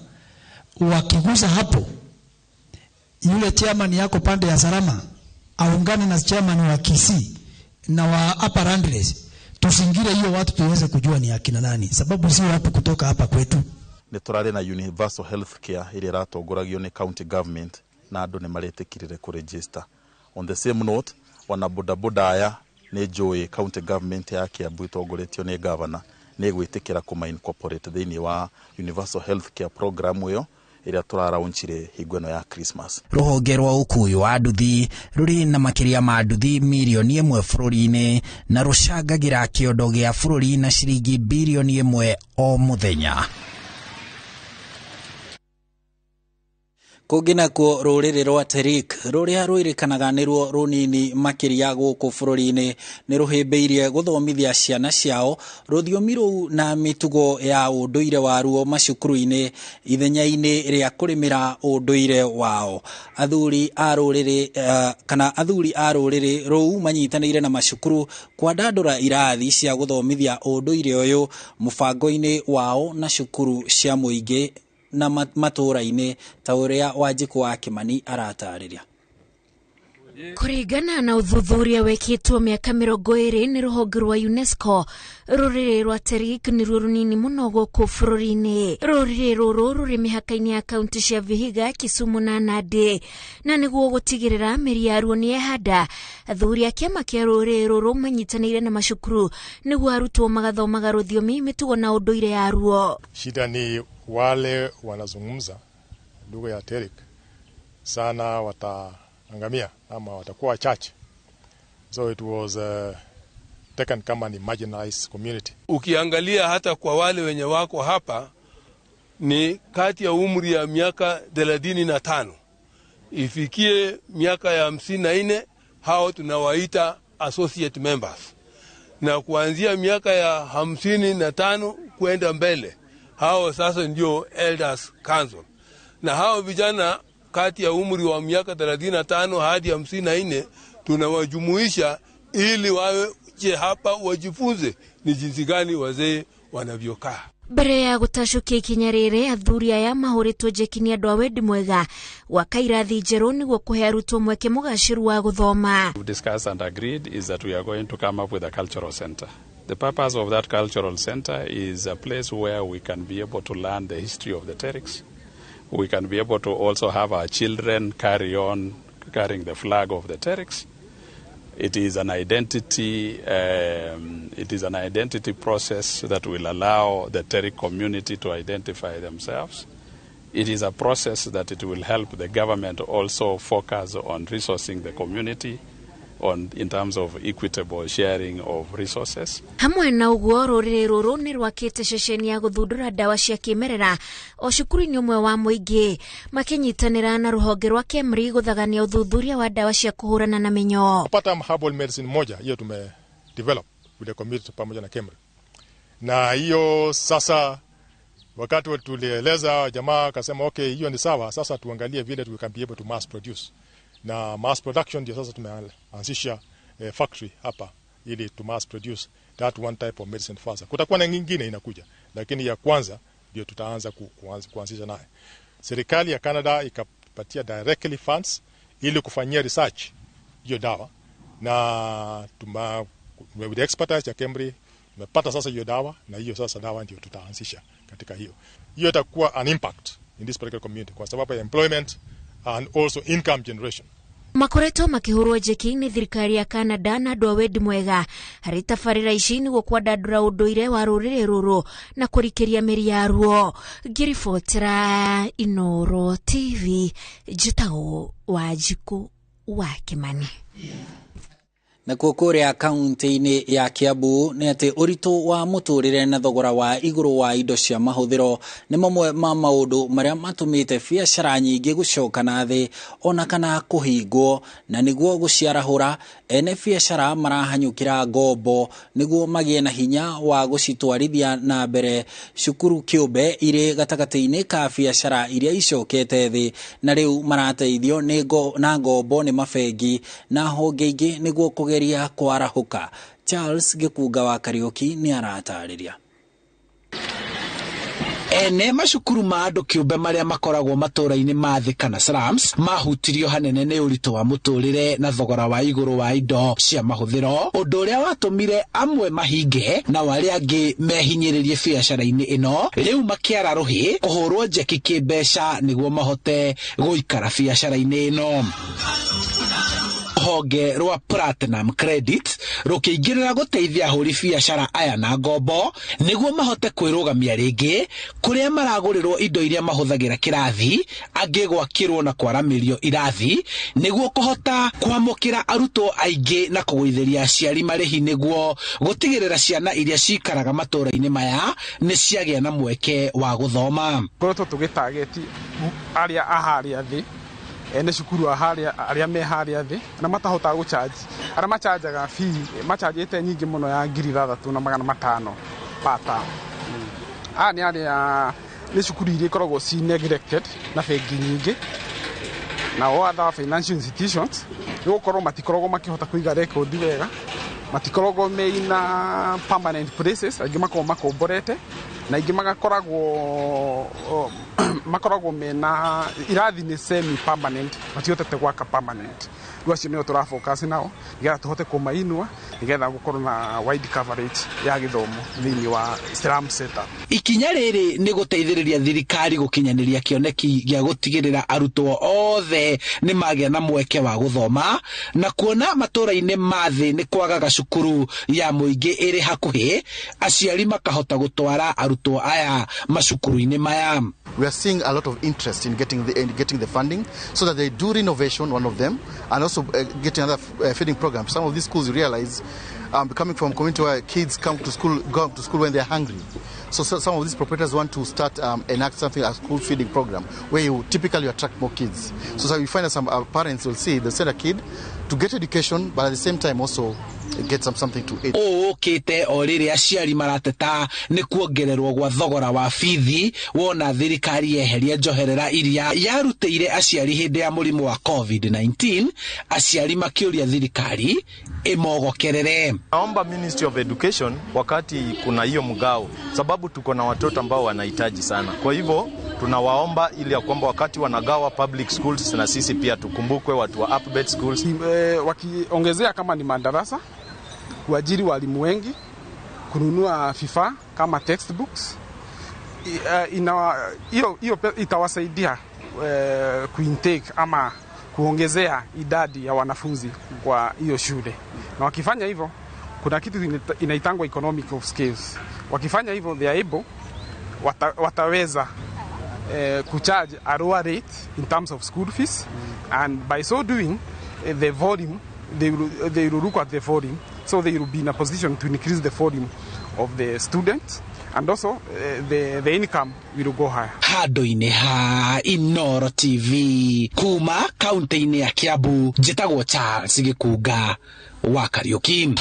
wakigusa hapo yule chairman yako pande ya salama aungane na chairman wa Kisii na wa Upper Landless, tusingire hiyo watu tuweze kujua ni akina nani, sababu si watu kutoka hapa kwetu. Nĩ tũrarĩ na universal health care ĩrĩa ĩratongoragio nĩ county government na andũ nĩ maretĩkĩrire kũregister. On the same note, wana bodaboda aya nĩ njũĩ county government ya Kiambu ĩtongoretio nĩ governor nĩ gwĩtĩkĩra kũma incorporate thĩinĩ wa universal health care program ĩyo ĩrĩa tũraraunchire hingo ĩno ya Christmas. Rũhonge rwa ũkui wa nduthi rũrĩ na makĩria ma nduthi mirioni 1 bũrũri-inĩ na rũcangagĩra kĩondo gĩa bũrũri na ciringi birioni 1 o mũthenya. Kũngĩ nakuo rũrĩrĩ rwa Terik rũrĩa rwĩrĩkanaga nĩruo rũnini makĩria gũkũ bũrũri-inĩ nĩ rũhĩmbĩirie gũthomithia ciana ciao rũthiomi rũu na mĩtugo ya ũndũire waruo macukuru-inĩ ithenya-inĩ rĩa kũrĩmĩra ũndũire wao. Athuri a rũrĩrĩ kana athuri a rũrĩrĩ rũu manyitanĩire na macukuru kwandandũra irathi cia gũthomithia ũndũire ũyũ mũbango-inĩ wao na cukuru cia mũingĩ na matũra-inĩ ta ũrĩa Wanjikũ wa Kĩmani aratarĩria. Kũringana na ũthuthuria wĩkĩtwo mĩaka 20 nĩ rũhonge rwa UNESCO, rũrĩrĩ rwa Terik nĩruo rũnini mũno gũkũ bũrũri-inĩ. Rũrĩrĩ rũrũ rũrĩ mĩhaka-inĩ ya kaunti cia Vihiga, Kisumu na Nandi, na nĩguo gũtigĩrĩra mĩri yaruo nĩ yehanda, athuri a kĩama kĩa rũrĩrĩ rũrũ manyitanĩire na macukuru nĩguo arutwo magathomaga rũthiomi, mĩtugo na ũndũire yaruo. Shida ni wale wanazungumza lugha ya Terik sana wataangamia ama watakuwa wachache. So it was taken kama ni marginalized community. Ukiangalia hata kwa wale wenye wako hapa ni kati ya umri ya miaka 35 ifikie miaka ya 54, hao tunawaita associate members, na kuanzia miaka ya 55 kwenda mbele hao sasa ndio elders council. Na hao vijana kati ya umri wa miaka 35 hadi 54 tunawajumuisha ili wawe hapa wajifunze ni jinsi gani wazee wanavyokaa. Mbere ya gũtacũkia ikinya rĩrĩ, athuri aya mahũrĩtwo njeki nĩ andũ a wendi mwega gwaka irathi njerũ nĩguo kũhe arutwo mweke mũgacĩru wa gũthoma. We discussed and agreed is that we are going to come up with a cultural center. The purpose of that cultural center is a place where we can be able to learn the history of the Teriks. We can be able to also have our children carry on carrying the flag of the Teriks. It is an identity. It is an identity process that will allow the Terik community to identify themselves. It is a process that it will help the government also focus on resourcing the community. on in terms of equitable sharing of resources. Hamwe na ũguo rũrĩrĩ rũrũ nĩ rwakĩte ceceni ya gũthundũra ndawa cia kĩmerera o cukuru-inĩ ũmwe wa mũingĩ, makĩnyitanĩra na rũhonge rwa KEMRI gũthagania ũthuthuria wa ndawa cia kũhũrana na mĩnyoo. Pata herbal medicine moja hiyo tume develop with the community pamoja na KEMRI, na hiyo sasa wakati tulieleza jamaa akasema okay, hiyo ni sawa, sasa tuangalie vile we can be able to mass produce. Na mass production ndio sasa tumeanzisha factory hapa ili to mass produce that one type of medicine faster. Kutakuwa na nyingine inakuja, lakini ya kwanza ndio tutaanza kuanzisha naye. Serikali ya Canada ikapatia directly funds ili kufanyia research hiyo dawa, na with the expertise ya KEMRI tumepata sasa hiyo dawa, na hiyo sasa dawa ndio tutaanzisha katika hiyo. Hiyo itakuwa an impact in this particular community kwa sababu ya employment and also income generation. Makoretwo makĩhũrwo njeki nĩ thirikari ya Canada na andũ a wendi mwega harĩ tabarĩra ici nĩguo kwandandũra ũndũire wa rũrĩrĩ rũrũ na kũrikĩria mĩri yaruo. Ngĩribotera Inooro TV, njĩtagwo Wanjikũ wa Kĩmani. Nakuo kũrĩa kaunti-inĩ ya Kiambu nĩ atĩ ũritũ wa mũtũrĩre na thogora wa igũrũ wa indo cia mahũthĩro nĩ mamwe ma maũndũ marĩa matũmĩte biacara nyingĩ gũcoka na thĩ ona kana kũhingwo, na nĩguo gũciarahũra ene biacara marahanyũkĩra ngombo nĩguo magĩe na hinya wa gũcitwarithia na mbere. Cukuru kĩũmbe irĩ gatagatĩ-inĩ ka biacara iria icokete thĩ na rĩu marateithio na ngombo nĩ mabengi na honge ingĩ nĩguo kũgeria kwarahũka. Charles Gĩkunga wa Kariũki nĩ aratarĩria. Ene macukuru ma andũ kĩũmbe marĩa makoragwo matũũra-inĩ ma thĩ kana slums mahutirio hanene nĩ ũritũ wa mũtũrĩre na thogora wa igũrũ wa indo cia mahũthĩro, ũndũ ũrĩa watũmire amwe mahinge na arĩa angĩ mehinyĩrĩrie biacara-inĩ ĩno, rĩu makĩara rũhĩ kũhũrwo njeki kĩmbeca nĩguo mahote gũikara biacara-inĩ ĩno. Rũhonge rwa Platinum Credit rũkĩingĩrĩra gũteithia ahũri biacara aya na ngombo nĩguo mahote kwĩrũgamia rĩngĩ, kũrĩa maragũrĩrwo indo iria mahũthagĩra kĩrathi, angĩ gwakĩrwo na kwaramĩrio irathi nĩguo kũhota kwamũkĩra arutwo aingĩ na kũgũithĩria aciari marĩhi nĩguo gũtigĩrĩra ciana iria cikaraga matũũra-inĩ maya nĩ ciagĩa na mweke wa gũthoma. Ngoretwo tũgĩtageti arĩa a harĩa thĩ, ene cukuru arĩa me harĩa thĩ na matahotaga gũcharge, arĩa machargaga fee machargĩte nyingĩ mũno ya 6,500 per term. Aya nĩ arĩa nĩ cukuru iria ikoragwo ci neglected na bengi nyingĩ na other financial institutions, nĩ gũkorwo matikoragwo makĩhota kũiga record wega, matikoragwo meina permanent places, aingĩ makoragwo makomborete na aingĩ makoragwo mena irathi nĩ semi permanent, matihotete gwaka permanent. Rĩu acio nĩo tũrafocus nao nĩgetha tũhote kũmainua nĩgetha gũkorwo na wide coverage ya gĩthomo thĩinĩ wa slum setup. Ikinya rĩrĩ nĩ gũteithĩrĩria thirikari gũkinyanĩria kĩoneki gĩa gũtigĩrĩra arutwo othe nĩ magĩa na mweke wa gũthoma, na kuona matũũra-inĩ ma thĩ nĩ kwagaga cukuru ya mũingĩ ĩrĩ hakuhĩ, aciari makahota gũtwara arutwo aya macukuru-inĩ maya. We are seeing a lot of interest in getting the funding so that they do renovation, one of them, and also getting another feeding program. Some of these schools realize coming from community where kids come to school, go to school when they're hungry. So some of these proprietors want to start enact something like a school feeding program where you typically attract more kids. So you find that some parents will see they send a kid to get education, but at the same time also get something to eat. Ũkĩte o rĩrĩa aciari marateta nĩ kuongererwo gwa thogora wa bithi wona thirikari yeheria njoherera iria yarutĩire aciari hĩndĩ ya mũrimũ wa COVID-19, aciari makĩũria thirikari ĩmogokerere. Naomba Ministry of Education wakati kuna hiyo mgao, sababu tuko na watoto ambao wanahitaji sana. Kwa hivyo tunawaomba ili ya kwamba wakati wanagawa public schools na sisi pia tukumbukwe watu wa upbet schools. Wakiongezea kama ni madarasa, kuajiri walimu wengi, kununua vifaa kama textbooks, hiyo itawasaidia kuintake ama kuongezea idadi ya wanafunzi kwa hiyo shule. Na wakifanya hivyo, kuna kitu inaitangwa economic of scales. Wakifanya hivyo, they are able, wataweza kucharge a lower rate in terms of school fees, and by so doing the volume They will look at the volume, so they will be in a position to increase the volume of the students, and also the income will go higher. Handũ-inĩ ha Inoro TV kuma kaunti-inĩ ya Kiambu, njĩtagwo Charles Gĩkunga wa Kariuki.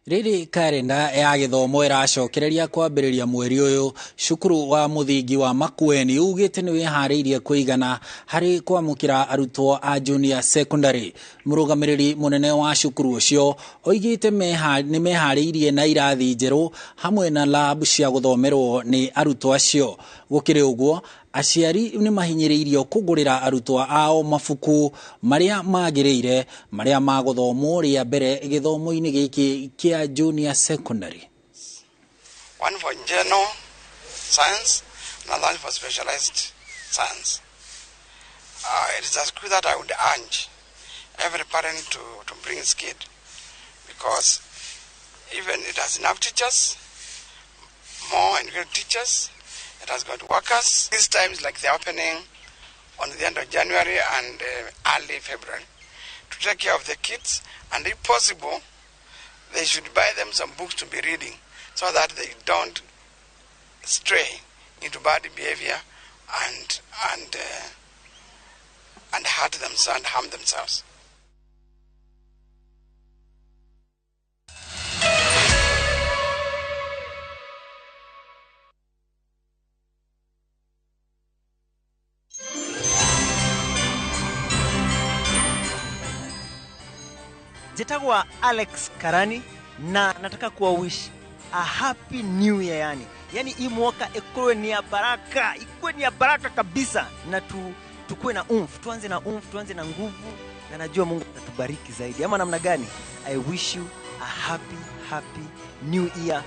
Rĩrĩ karenda ya gĩthomo ĩracokereria kwambĩrĩria mweri ũyũ, cukuru wa mũthingi wa Makueni ugĩte nĩ wĩharĩirie kũigana harĩ kwamũkĩra arutwo a junior secondary. Mũrũgamĩrĩri mũnene wa cukuru ũcio oigĩte nĩ meharĩirie na irathi njerũ hamwe na lab cia gũthomerwo nĩ arutwo acio. Gũkĩrĩ ũguo, aciari nĩ mahinyĩrĩirio kũgũrĩra arutwo ao mabuku marĩa magĩrĩire marĩa magũthomwo rĩa mbere gĩthomo-inĩ gĩkĩ kĩa junior secondary. One for general science, another one for specialized science. It is a school that I would urge every parent to bring his kid, because even it has enough teachers, more and good teachers. It has got workers. These times, like the opening on the end of January and early February, to take care of the kids, and if possible, they should buy them some books to be reading so that they don't stray into bad behavior and hurt themselves and harm themselves. Njĩtagwo Alex Karani na nataka kuwa wish a happy new year, yani hii mwaka ikuwe ni ya baraka, ikuwe ni ya baraka kabisa, na tukue na umf, tuanze na umf, tuanze na nguvu, na najua Mungu atatubariki zaidi. Ama namna gani? I wish you a happy, happy new year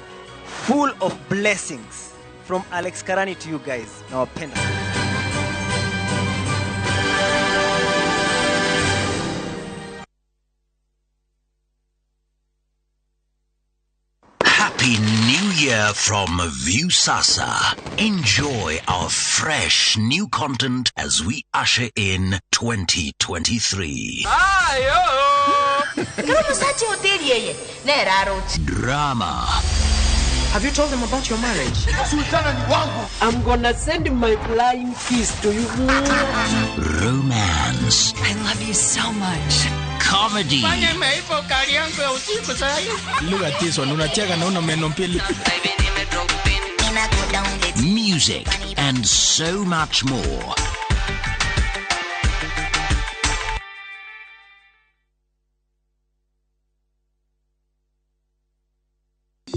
full of blessings from Alex Karani to you guys. Nawapenda. Happy New Year from Viusasa. Enjoy our fresh new content as we usher in 2023. Drama. Have you told them about your marriage? I'm gonna send my flying kiss to you. Romance. I love you so much. Comedy. Look at this one. Unacheka na una meno mbili. Music and so much more.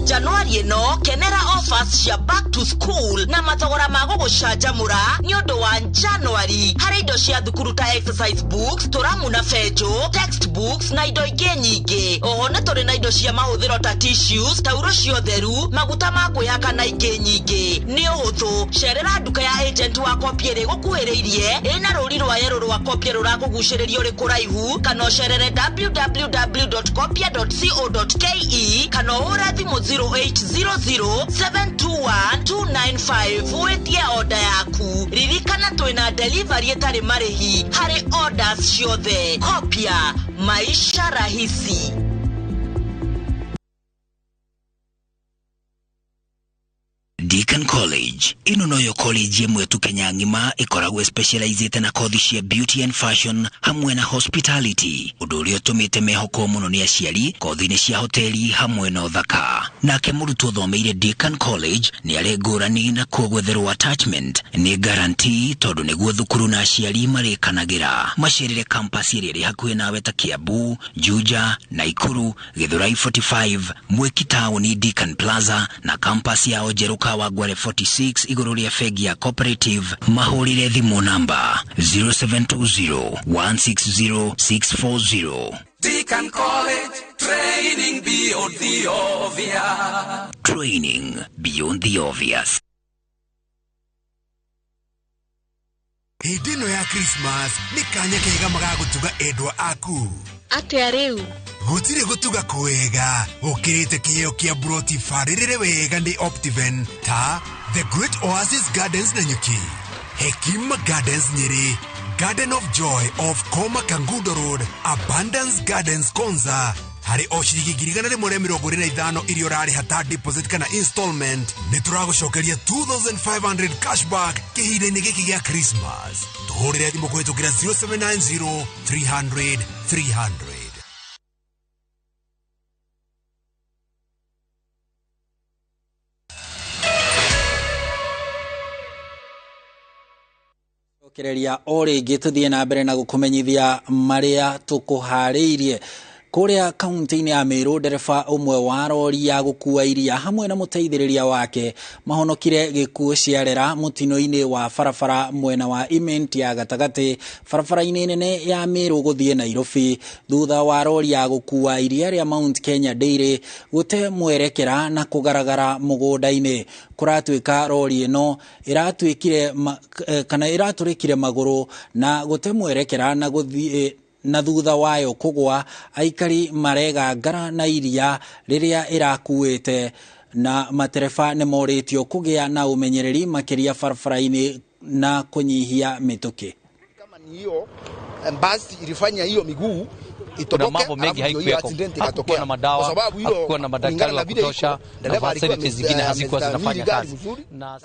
Januari ĩno kenera offers cia back to school na mathogora ma gũgũcanjamũra nĩ ũndũ wa Januari harĩ indo cia thukuru ta exercise books, tũramu na benjũ, textbooks na indo ingĩ nyingĩ. Oho nĩ tũrĩ na indo cia mahũthĩro ta tissues, tauro cia ũtheru, maguta ma kwĩhaka na ingĩ nyingĩ. Nĩ ũhũthũ, cerera nduka ya agent wa Kopia ĩrĩa ĩgũkuhĩrĩirie ĩna rũri rwa yerũ rwa Kopia rũrakũgucĩrĩria ũrĩ kũraihu, kana ũcerere www.kopia.co.ke kana ũhũre thimũ 0800-721-295 wĩtie oda yaku. Ririkana twĩna delivery ĩtarĩ marĩhi harĩ orders ciothe. Kopia, maisha rahisi. Deacon College ino noyo college ĩmwe tu Kenya ng'ima ĩkoragwo specializĩte na kothi cia beauty and fashion hamwe na hospitality, ũndũ ũrĩa ũtũmĩte mehokwo mũno nĩ aciari kothi-inĩ cia hoteli hamwe na ũthaka. Nake mũrutwo ũthomeire Deacon College nĩ arĩ ngũrani na kuo gwetherwo attachment nĩ guarantee, tondũ nĩguo thukuru na aciari marĩkanagĩra. Macerere campus ĩrĩa ĩrĩ hakuhĩ nawe ta Kiambu, Juja, Naikuru, Githurai 45, Mwiki Town, Deacon Plaza na campus yao njerũ Kawangware 46 igũrũ rĩa bengi ya Cooperative. Mahũrĩre thimũ namba 0720-160-640. Deacon College, training beyond the obvious. Training beyond the obvious. Hĩndĩ ĩno ya Christmas nĩ kanya kega magagũtuga endwa aku. Atĩa rĩu? Gũtirĩ gũtuga kwega gũkĩrĩte kĩheo kĩa broti barĩrĩre wega nĩ Optiven ta The Great Oasis Gardens Nanyuki, Hekima Gardens Nyeri, Garden of Joy off Koma Kangundo Road, Abundance Gardens Konza. Harĩ o ciringi 125,000 iria ũrarĩha ta deposit kana installment, nĩ tũragũcokeria 2500 cashback kĩhinda-inĩ gĩkĩ gĩa Christmas. Tũhũrĩre thimũ kũhĩtũkĩra 0790 300 300. Kereria o rĩngĩ tũthiĩ na mbere na gũkũmenyithia marĩa tũkũharĩirie. Kũrĩa kaunti-inĩ ya Meru, ndereba ũmwe wa rori ya gũkua iria hamwe na mũteithĩrĩria wake mahonokire gĩkuũ ciarera mũtino-inĩ wa barabara mwena wa Imenti ya gatagatĩ barabara-inĩ nene ya Meru gũthiĩ Nairobi, thutha wa rori ya gũkua iria rĩa Mount Kenya Dairy gũte mwerekera na kũgaragara mũgũnda-inĩ. Kũratuĩka rori ĩno ĩratuĩkire kana ĩratũrĩkire magũrũ na gũte mwerekera na gũthiĩ na thutha wayo kũgwa. Aikari maregangara na iria rĩrĩa ĩrakuĩte na matereba nĩ morĩtio kũgĩa na ũmenyereri makĩria barabara-inĩ na kũnyihia mĩtũkĩ. Kama ni hiyo basi ilifanya hiyo miguu kuna mambo mengi haikuweko, hakukuwa na madawa, hakukuwa na madaktari wa kutosha, na facilities zingine hazikuwa zinafanya kazi na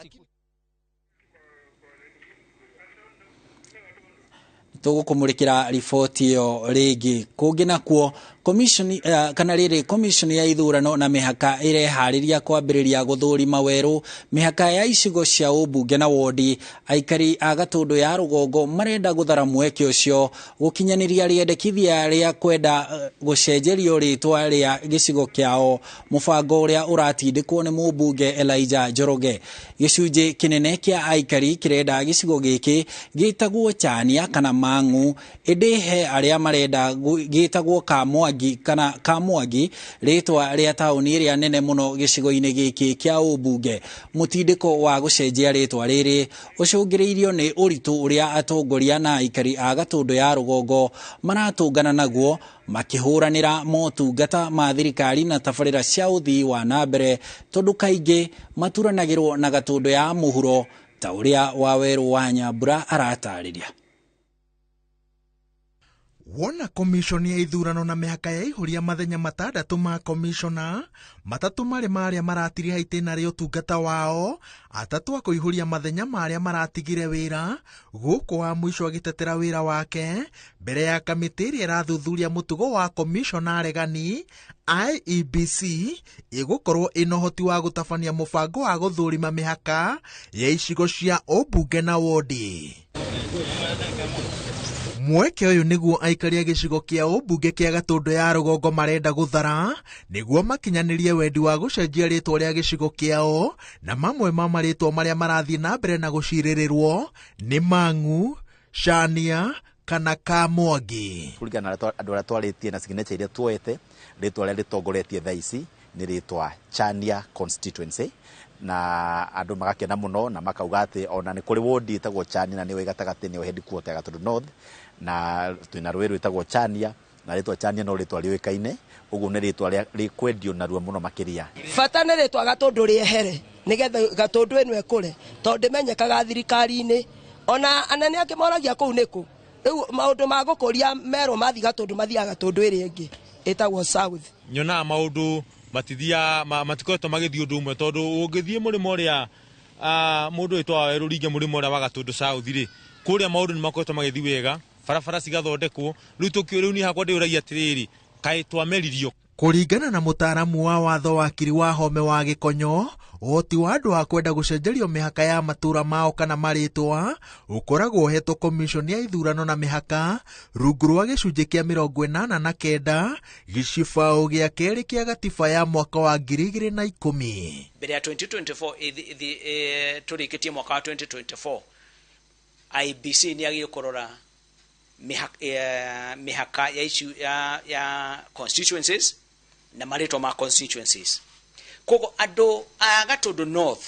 tũgũkũmũrĩkĩra riboti ĩyo rĩngĩ. Kũngĩ nakuo commission kana rĩrĩ commission ya ithurano na mĩhaka ĩreharĩria kwambĩrĩria gũthũrima werũ mĩhaka ya icigo cia ũmbunge na wodi. Aikari a Gatũndũ ya rũgongo marenda gũthara mweke ũcio gũkinyanĩria rĩendekithia rĩa kwenda gũcenjerio rĩtwa rĩa gĩcigo kĩao, mũbango ũrĩa ũratindĩkwo nĩ mũmbunge Elijah Njoroge. Gĩcunjĩ kĩnene kĩa aikari kĩrenda gĩcigo gĩkĩ gĩtagwo Chania kana Mang'u, ĩndĩ he arĩa marenda gĩtagwo Kamwangi kana Kamwangi, rĩtwa rĩa taũni ĩrĩa nene mũno gĩcigo-inĩ gĩkĩ kĩa ũmbunge. Mũtindĩko wa gũcenjia rĩtwa rĩrĩ ũcũngĩrĩirio nĩ ũritũ ũrĩa atongoria na aikari a Gatũndũ ya rũgongo maratũngana naguo makĩhũranĩra motungata ma thirikari na tabarĩra cia ũthii wa na mbere, tondũ kaingĩ maturanagĩrwo na Gatũndũ ya mũhuro ta ũrĩa Wawerũ wa Nyambura aratarĩria. Wona komishoni ya ithurano na mĩhaka ya ihũria mathenya matandatũ ma komishona, matatũ marĩ marĩa maratiriha itĩna rĩa ũtungata wao, atatũ a kũihũria mathenya marĩa maratigire wĩra, gũkũ wa mũico agĩtetera wĩra wake mbere ya kamĩtĩ ĩrĩa ĩrathuthuria mũtugo wa komishona aregani. IEBC ĩgũkorwo ĩna ũhoti wa gũtabania mũbango wa gũthũrima mĩhaka ya icigo cia ũmbunge na wodi. Mweke ũyũ nĩguo aikari a gĩcigo kĩa ũmbunge kĩa Gatũndũ ya rũgongo marenda gũthara nĩguo makinyanĩrie wendi wa gũcenjia rĩtwa rĩa gĩcigo kĩao, na mamwe ma marĩtwa marĩa marathiĩ na mbere na gũcirĩrĩrwo nĩ Mang'u, Chania kana Kamwangi. Kũringana na andũ arĩa twarĩtie na signature iria tuoete, rĩtwa rĩrĩa rĩtongoretie thaa ici nĩ rĩtwa Chania constituency, na andũ magakena mũno na makauga atĩ ona nĩ kũrĩ wodi ĩtagwo Chania na nĩyo ĩ gatagatĩ, nĩyo headquarter ya Gatũndũ North, na twĩna rũĩ rwĩtagwo Chania, na rĩtwa Chania no rĩtwa rĩũĩkaine, ũguo nĩ rĩtwa rĩkwendio narua mũno makĩria. Bata nĩ rĩtwa Gatũndũ rĩehere nĩgetha Gatũndũ ĩno ĩkũre, tondũ ndĩmenyekaga thirikari-inĩ, ona anene angĩ moragia kũu nĩkũ. Rĩu maũndũ ma gũkũria merwo mathiĩ Gatũndũ mathiaga Gatũndũ ĩrĩa ĩngĩ ĩtagwo South. Nyonaga maũndũ matithia matikoretwo magĩthiĩ ũndũ ũmwe, tondũ ũngĩthiĩ mũrĩmo ũrĩa mũndũ wĩtwa Wawerũ ringe mũrĩmo ũrĩa wa Gatũndũ South rĩ, kũrĩa maũndũ nĩ makoretwo magĩthiĩ wega, barabara cigathondekwo. Rĩu tũkĩũria, rĩu niĩ hakwa ndĩũragia atĩrĩrĩ, kaĩ twameririo? Kũringana na mũtaaramu wa watho wakiri wa Home wa Gĩkonyo, ũhoti wa andũ a kwenda gũcenjerio mĩhaka ya matũũra mao kana marĩtwa ũkoragwo ũhetwo komishoni ya ithurano na mĩhaka rungu rwa gĩcunjĩ kĩa 89 gĩcibaũ gĩa kerĩ kĩa gatiba ya mwaka wa 2010. Mbere ya 2024 tũrĩkĩtie mwaka wa 2024, IBC nĩ yagĩrĩirwo kũrora mĩhaka ya issue ya constituencies na marĩtwa ma constituencies. Koguo andũ a Gatũndũ North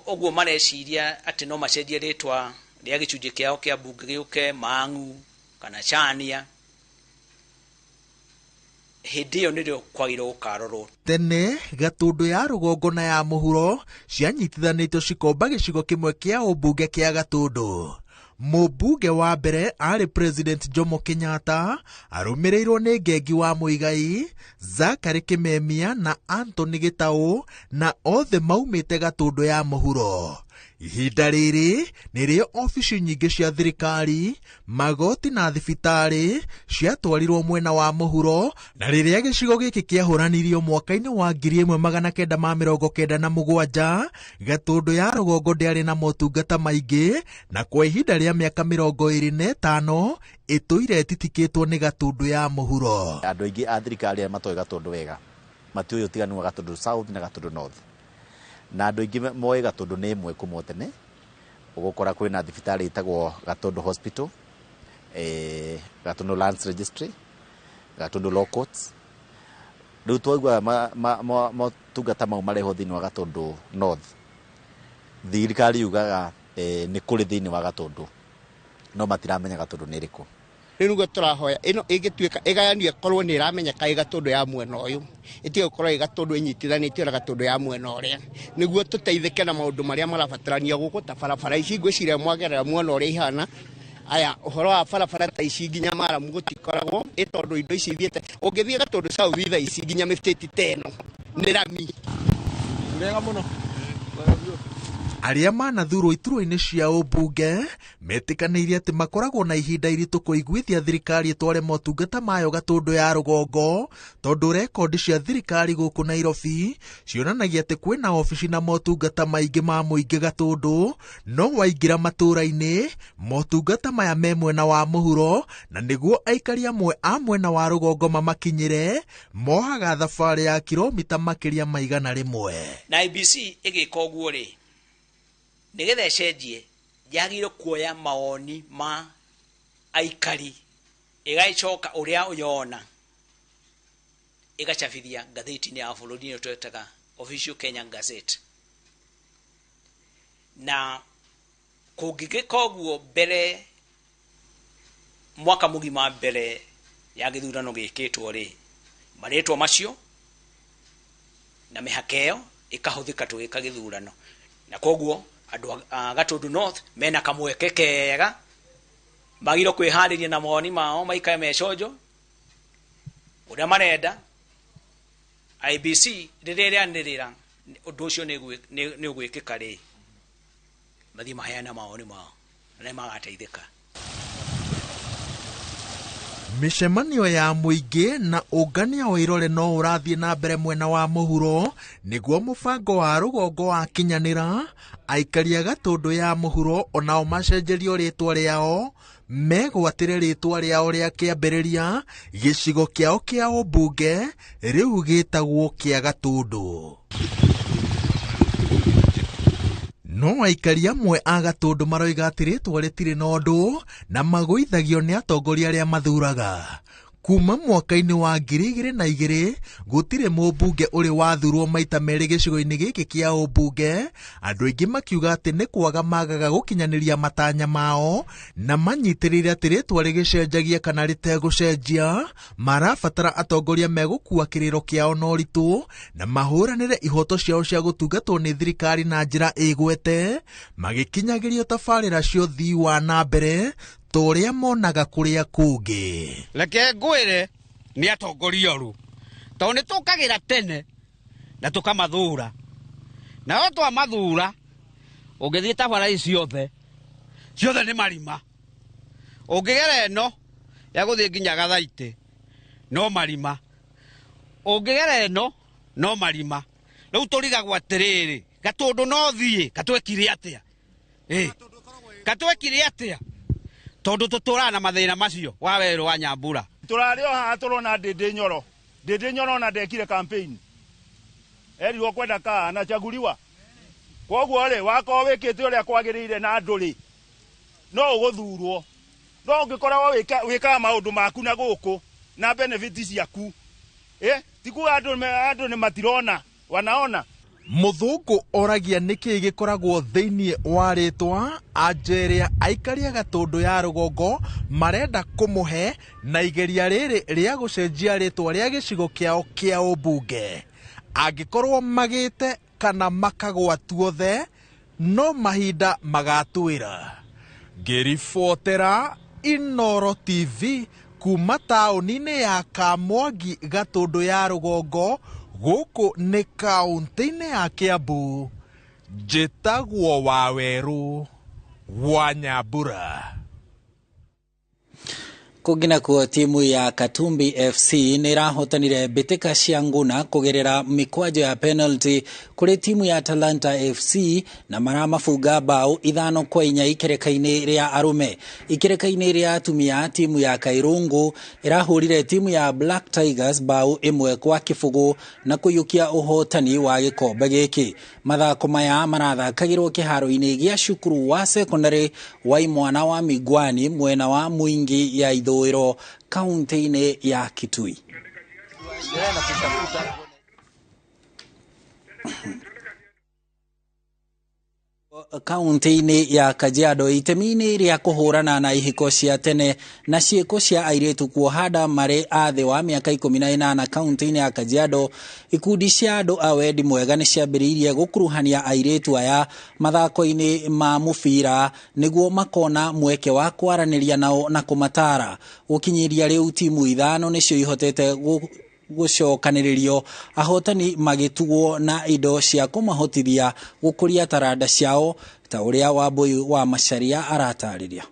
ũguo mareciria atĩ no macenjie rĩtwa rĩa gĩcunjĩ kĩao kĩa mbunge gĩũke Mang'u kana Chania, Hĩndĩ ĩyo nĩrĩo kwagĩrĩirwo gũkarorwo. Tene Gatũndũ ya rũgongo na ya mũhuro cianyitithanĩtio cikomba gĩcigo kĩmwe kĩa ũmbunge kĩa Gatũndũ. Mũmbunge wa mbere arĩ President Jomo Kenyatta, arũmĩrĩirwo nĩ Ngengi wa Muigai, Zachary Kimemia na Anthony Gĩtaũ, na othe maumĩte Gatũndũ ya mũhuro. Ihinda rĩrĩ nĩrĩo obici nyingĩ cia thirikari, magoti na thibitarĩ ciatwarirwo mwena wa mũhuro, na rĩrĩa gĩcigo gĩkĩ kĩahũranirio mwaka-inĩ wa 1997, Gatũndũ ya rũgongo ndĩarĩ na motungata maingĩ, na kwa ihinda rĩa mĩaka 25 ĩtũire ĩtitikĩtwo nĩ Gatũndũ ya mũhuro. Andũ aingĩ a thirikari arĩa matoĩ Gatũndũ wega matiũĩ ũtiganu wa Gatũndũ South na Gatũndũ North, na andũ aingĩ moĩ Gatũndũ nĩ ĩmwe kuma tene. Ũgũkora kwĩna thibitarĩ ĩtagwo Gatũndũ Hospital, Gatũndũ Lands Registry, Gatũndũ Law Courts. Rĩu twaigua motungata mau marehwo thĩinĩ wa Gatũndũ North, thirikari yugaga nĩ kũrĩ thĩinĩ wa Gatũndũ, no matiramenya Gatũndũ nĩ ĩrĩkũ. Rĩu nĩguo tũrahoya ĩno ĩngĩtuĩka ĩgayanio ĩkorwo nĩ ĩramenyeka ĩ Gatũndũ ya mwena ũyũ, ĩtige gũkorwo ĩ Gatũndũ ĩnyitithanĩtio na Gatũndũ ya mwena ũrĩa, nĩguo tũteithĩke na maũndũ marĩa marabatarania gũkũ ta barabara ici. Ngwĩciria mwagerera mwena ũrĩa ihana aya, ũhoro wa barabara ta ici nginya maramu gũtikoragwo, ĩ tondũ indo ici ithiĩte. Ũngĩthiĩ Gatũndũ South thaa ici nginya mĩbĩti ta ĩno nĩ rami. Wega mũno. Arĩa manathurwo iturwa-inĩ cia ũmbunge metĩkanĩirie atĩ makoragwo na ihinda iritũ kũiguithia thirikari ĩtware motungata mayo Gatũndũ ya rũgongo, tondũ rekondi cia thirikari gũkũ Nairobi cionanagia atĩ kwĩna obici na motungata maingĩ ma mũingĩ Gatũndũ, no waingĩra matũũra-inĩ motungata maya me mwena wa mũhuro, na nĩguo aikari amwe a mwena wa rũgongo mamakinyĩre mohaga thabarĩ ya kilomita makĩria ma 100. Na IEBC ĩgĩka ũguo rĩ, nĩgetha ĩcenjie yagĩrĩirwo kuoya mawoni ma aikari, ĩgagĩcoka ũrĩa yona ĩgacabithia ngathĩti-inĩ ya bũrũri ĩyo twetaga Official Kenya Gazette. Na kũngĩgĩka ũguo mbere mwaka mũgima mbere ya gĩthurano gĩkĩtwo rĩ, marĩtwa macio na mĩhaka ĩyo ĩkahũthĩka tũgĩka gĩthurano, na koguo andũ a Gatũndũ North mena kamweke kega, magĩrĩirwo kwĩharĩria na mawoni mao, maikare meconjo ũrĩa marenda. IEBC rĩrĩa ĩrĩanĩrĩra ũndũ ũcio nĩ ũgwĩkĩka rĩ, mathiĩ maheane mawoni mao na nĩ magateithĩka. Mĩcemanio ya mũingĩ na ũngania wa irore no ũrathiĩ na mbere mwena wa mũhuro, nĩguo mũbango wa rũgongo wakinyanĩra, aikari a Gatũndũ ya mũhuro onao macenjerio rĩtwa rĩao, megwatĩre rĩtwa rĩao rĩa kĩambĩrĩria gĩcigo kĩao kĩa ũmbunge rĩu gĩtagwo kĩa Gatũndũ. No aikari amwe a Gatũndũ maroiga atĩ rĩtwa rĩtirĩ na ũndũ na magũithagio nĩ atongoria arĩa mathuraga. Kuma mwaka-inĩ wa 2002 gũtirĩ mũmbunge ũrĩ wathurwo maita merĩ gĩcigo-inĩ gĩkĩ kĩa ũmbunge, andũ aingĩ makiuga atĩ nĩ kwaga magaga gũkinyanĩria matanya mao, na manyitĩrĩire atĩ rĩtwa rĩgĩcenjagia kana rĩtegũcenjia, marabatara atongoria megũkua kĩrĩro kĩao na ũritũ na mahũranĩre ihoto ciao cia gũtungatwo nĩ thirikari na njĩra ĩgwete, magĩkinyagĩrio tabarĩra cia ũthii wa na mbere ta ũrĩa monaga kũrĩa kũngĩ. Reke ngwĩre nĩ atongoria oru, tondũ nĩ tũkagĩra tene na tũkamathura, nao twamathura ũngĩthiĩ ta bara ici ciothe ciothe nĩ marima, ũngĩgera ĩno ya gũthiĩ nginya Gathaitĩ no marima, ũngĩgera ĩno no marima. Rĩu tũrigagwo atĩrĩrĩ, Gatũndũ no thiĩ katwekire atĩa? Katwekire atĩa? Tondũ tũtũraga na mathĩna macio wa werũ wa Nyambura. Tũrarĩ o haha tũrona Ndĩndĩ Nyoro. Ndĩndĩ Nyoro ona ndekire campaign, erirwo kwenda kaa anachaguliwa. Koguo rĩ, wakorwo wĩkĩte ũrĩa kwagĩrĩire na andũ rĩ, no ũgũthurwo. No ũngĩkorwo wĩkaga maũndũ maku na gũkũ na benefit ciaku, ti kuga andũ nĩ matirona, wanaona. Mũthũngũ oragia nĩkĩĩ gĩkoragwo thĩinĩ wa rĩtwa anja ĩrĩa aikari a Gatũndũ ya rũgongo marenda kũmũhe na igeria rĩrĩ rĩa gũcenjia rĩtwa rĩa gĩcigo kĩao kĩa ũmbunge. Angĩkorwo magĩte kana makagwa tuothe no mahinda magatwĩra. Ngĩribotera Inooro TV kuma taũni-inĩ ya Kamwangi Gatũndũ ya rũgongo gũkũ nĩ kaũntĩ-inĩ ya Kiambu, njĩtagwo Wawerũ wa Nyambura. Kũngĩ nakuo timu ya Katumbi FC nĩ ĩrahotanire mbĩtĩka cia Nguna kũgerera mĩkwanjo ya penalty kũrĩ timu ya Talanta FC na maramabunga bao 5-4 ikereka-inĩ rĩa arũme. Ikereka-inĩ rĩa atumia timu ya Kairungu ĩrahũrire timu ya Black Tigers bao 1-0 na kũiyũkia ũhotani wa gĩkombe gĩkĩ. Mathako maya marathakagĩrwo kĩharo-inĩ gĩa cukuru wa secondary wa Imwana wa Migwani mwena wa Mwingi ya Ithũĩro kaunti-inĩ ya Kitui. Kaunti-inĩ ya Kajiado itemi-inĩ rĩa kũhũrana na ihiko cia tene na ciĩko cia airĩtu kuoha nda marĩ a thĩ wa mĩaka 18 kaunti-inĩ ya Kajiado, ikundi cia andũ a wendi mwega nĩ ciambĩrĩirie gũkuruhania airĩtu aya mathako-inĩ ma mũbira nĩguo makona mweke wa kwaranĩria nao na kũmatara. Gũkinyĩria rĩu timu 5 nĩcio ihotete gũcokanĩrĩrio, ahotani magĩtugwo na indo cia kũmahotithia gũkũria taranda ciao ta ũrĩa Wambui wa Macharia aratarĩria.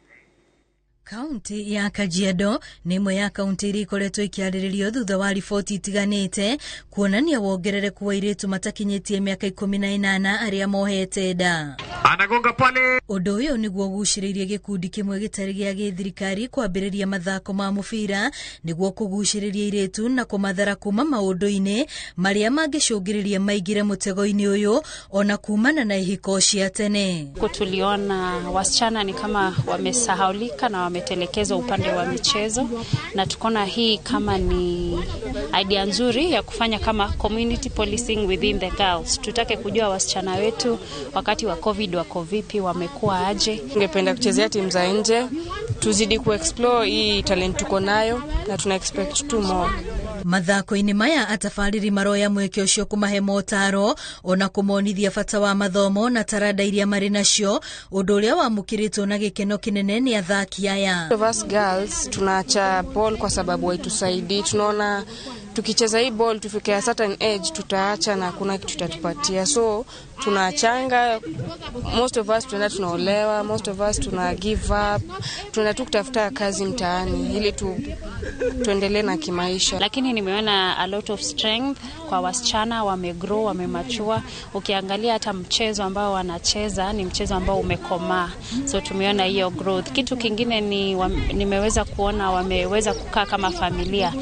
Kaunti ya Kajiado nĩ ĩmwe ya kaunti iria ikoretwo ikĩarĩrĩrio thutha wa riboti itiganĩte kuonania wongerereku wa airĩtu matakinyĩtie mĩaka 18 arĩa mohete nda. Anagonga pale. Ũndũ ũyũ nĩguo ũgucĩrĩirie gĩkundi kĩmwe gĩtarĩ gĩa gĩthirikari kwambĩrĩria mathako ma mũbira nĩguo kũgucĩrĩria airĩtu na kũmathara kuma maũndũ-inĩ marĩa mangĩcũngĩrĩria maingĩre mũtego-inĩ ũyũ ona kumana na ihiko cia tene. Tuliona wasichana ni kama wamesahaulika na wametelekezwa upande wa michezo, na tukaona hii kama ni idea nzuri ya kufanya kama community policing within the girls. Tutake kujua wasichana wetu wakati wa COVID wako vipi, wamekuwa aje. Ningependa kuchezea timu za nje, tuzidi kuexplore hii talent tuko nayo na tuna expect two more. Mathako-inĩ maya atabarĩri maroya mweke ũcio kũmahe motaro ona kũmonithia bata wa mathomo na taranda iria marĩ nacio, ũndũ ũrĩa wamũkĩrĩtwo na gĩkeno kĩnene nĩ athaki aya. Of us girls tunaacha ball kwa sababu haitusaidii. Tunaona tukicheza hii ball tufike a certain age tutaacha na hakuna kitu tutatupatia, so tunaachanga. Most of us tunaenda tunaolewa, most of us tuna give up, tunaenda tu kutafuta kazi mtaani ili tuendelee na kimaisha. Lakini nimeona a lot of strength kwa wasichana, wamegrow, wamemachua. Ukiangalia hata mchezo ambao wanacheza ni mchezo ambao umekomaa, so tumeona hiyo growth. Kitu kingine ni nimeweza kuona wameweza kukaa kama familia.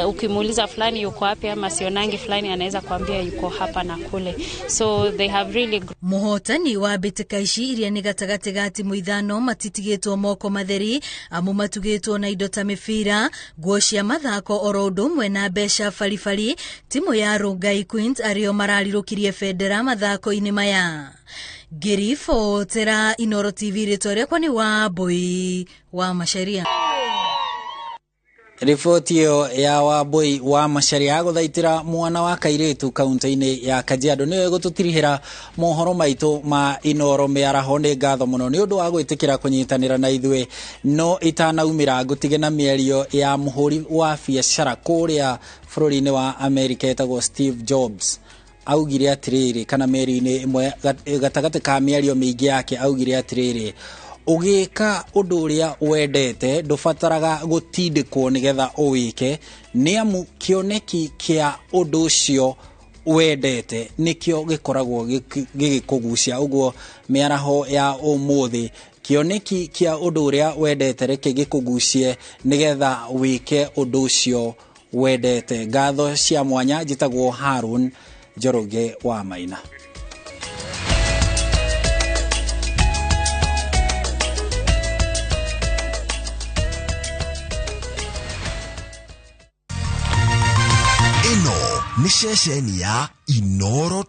Ukimuuliza fulani yuko wapi ama sionangi fulani, anaweza kuambia yuko hapa na kule, so they have really. Muhotani wa mbĩtĩka ici iria nĩ gatagatĩ ga timu 5 matitigĩtwo moko matheri amu matugĩtwo na indo ta mĩbira, nguo cia mathako oro ũndũ ũmwe na mbeca baribari. Timu ya Rongai Queens arĩo mararirũkirie bendera mathako-inĩ maya. Ngĩribotera Inooro TV, rĩtwa rĩakwa nĩ Wambui wa Macharia. Riboti ĩyo ya Wambui wa Macharia gũthaitĩra mwana wa kairĩtu kaunti-inĩ ya Kajiado nĩyo ĩgũtũtirihĩra mohoro maitũ ma Inooro mĩaraho. Nĩ ngatho mũno nĩ ũndũ wa gwĩtĩkĩra kũnyitanĩra na ithuĩ, no itanaumĩra ngũtige na mĩario ya mũhũri wa biacara kũrĩa bũrũri-inĩ wa Amerika etagwo Steve Jobs. Augire atĩrĩrĩ, kana mĩario-inĩ ĩmwe gatagatĩ ka mĩario mĩingĩ yake augire atĩrĩrĩ, ũgĩka ũndũ ũrĩa wendete ndũbataraga gũtindĩkwo nĩgetha ũwĩke, nĩ amu kĩoneki kĩa ũndũ ũcio wendete nĩkĩo gĩkoragwo gĩgĩkũgucia. Ũguo mĩaraho ya ũmũthĩ, kĩoneki kĩa ũndũ ũrĩa wendete reke gĩkũgucie nĩgetha wĩke ũndũ ũcio wendete. Ngatho cia mwanya, njĩtagwo Harun Njoroge wa Maina. Ĩno nĩ ceceni ya Inooro.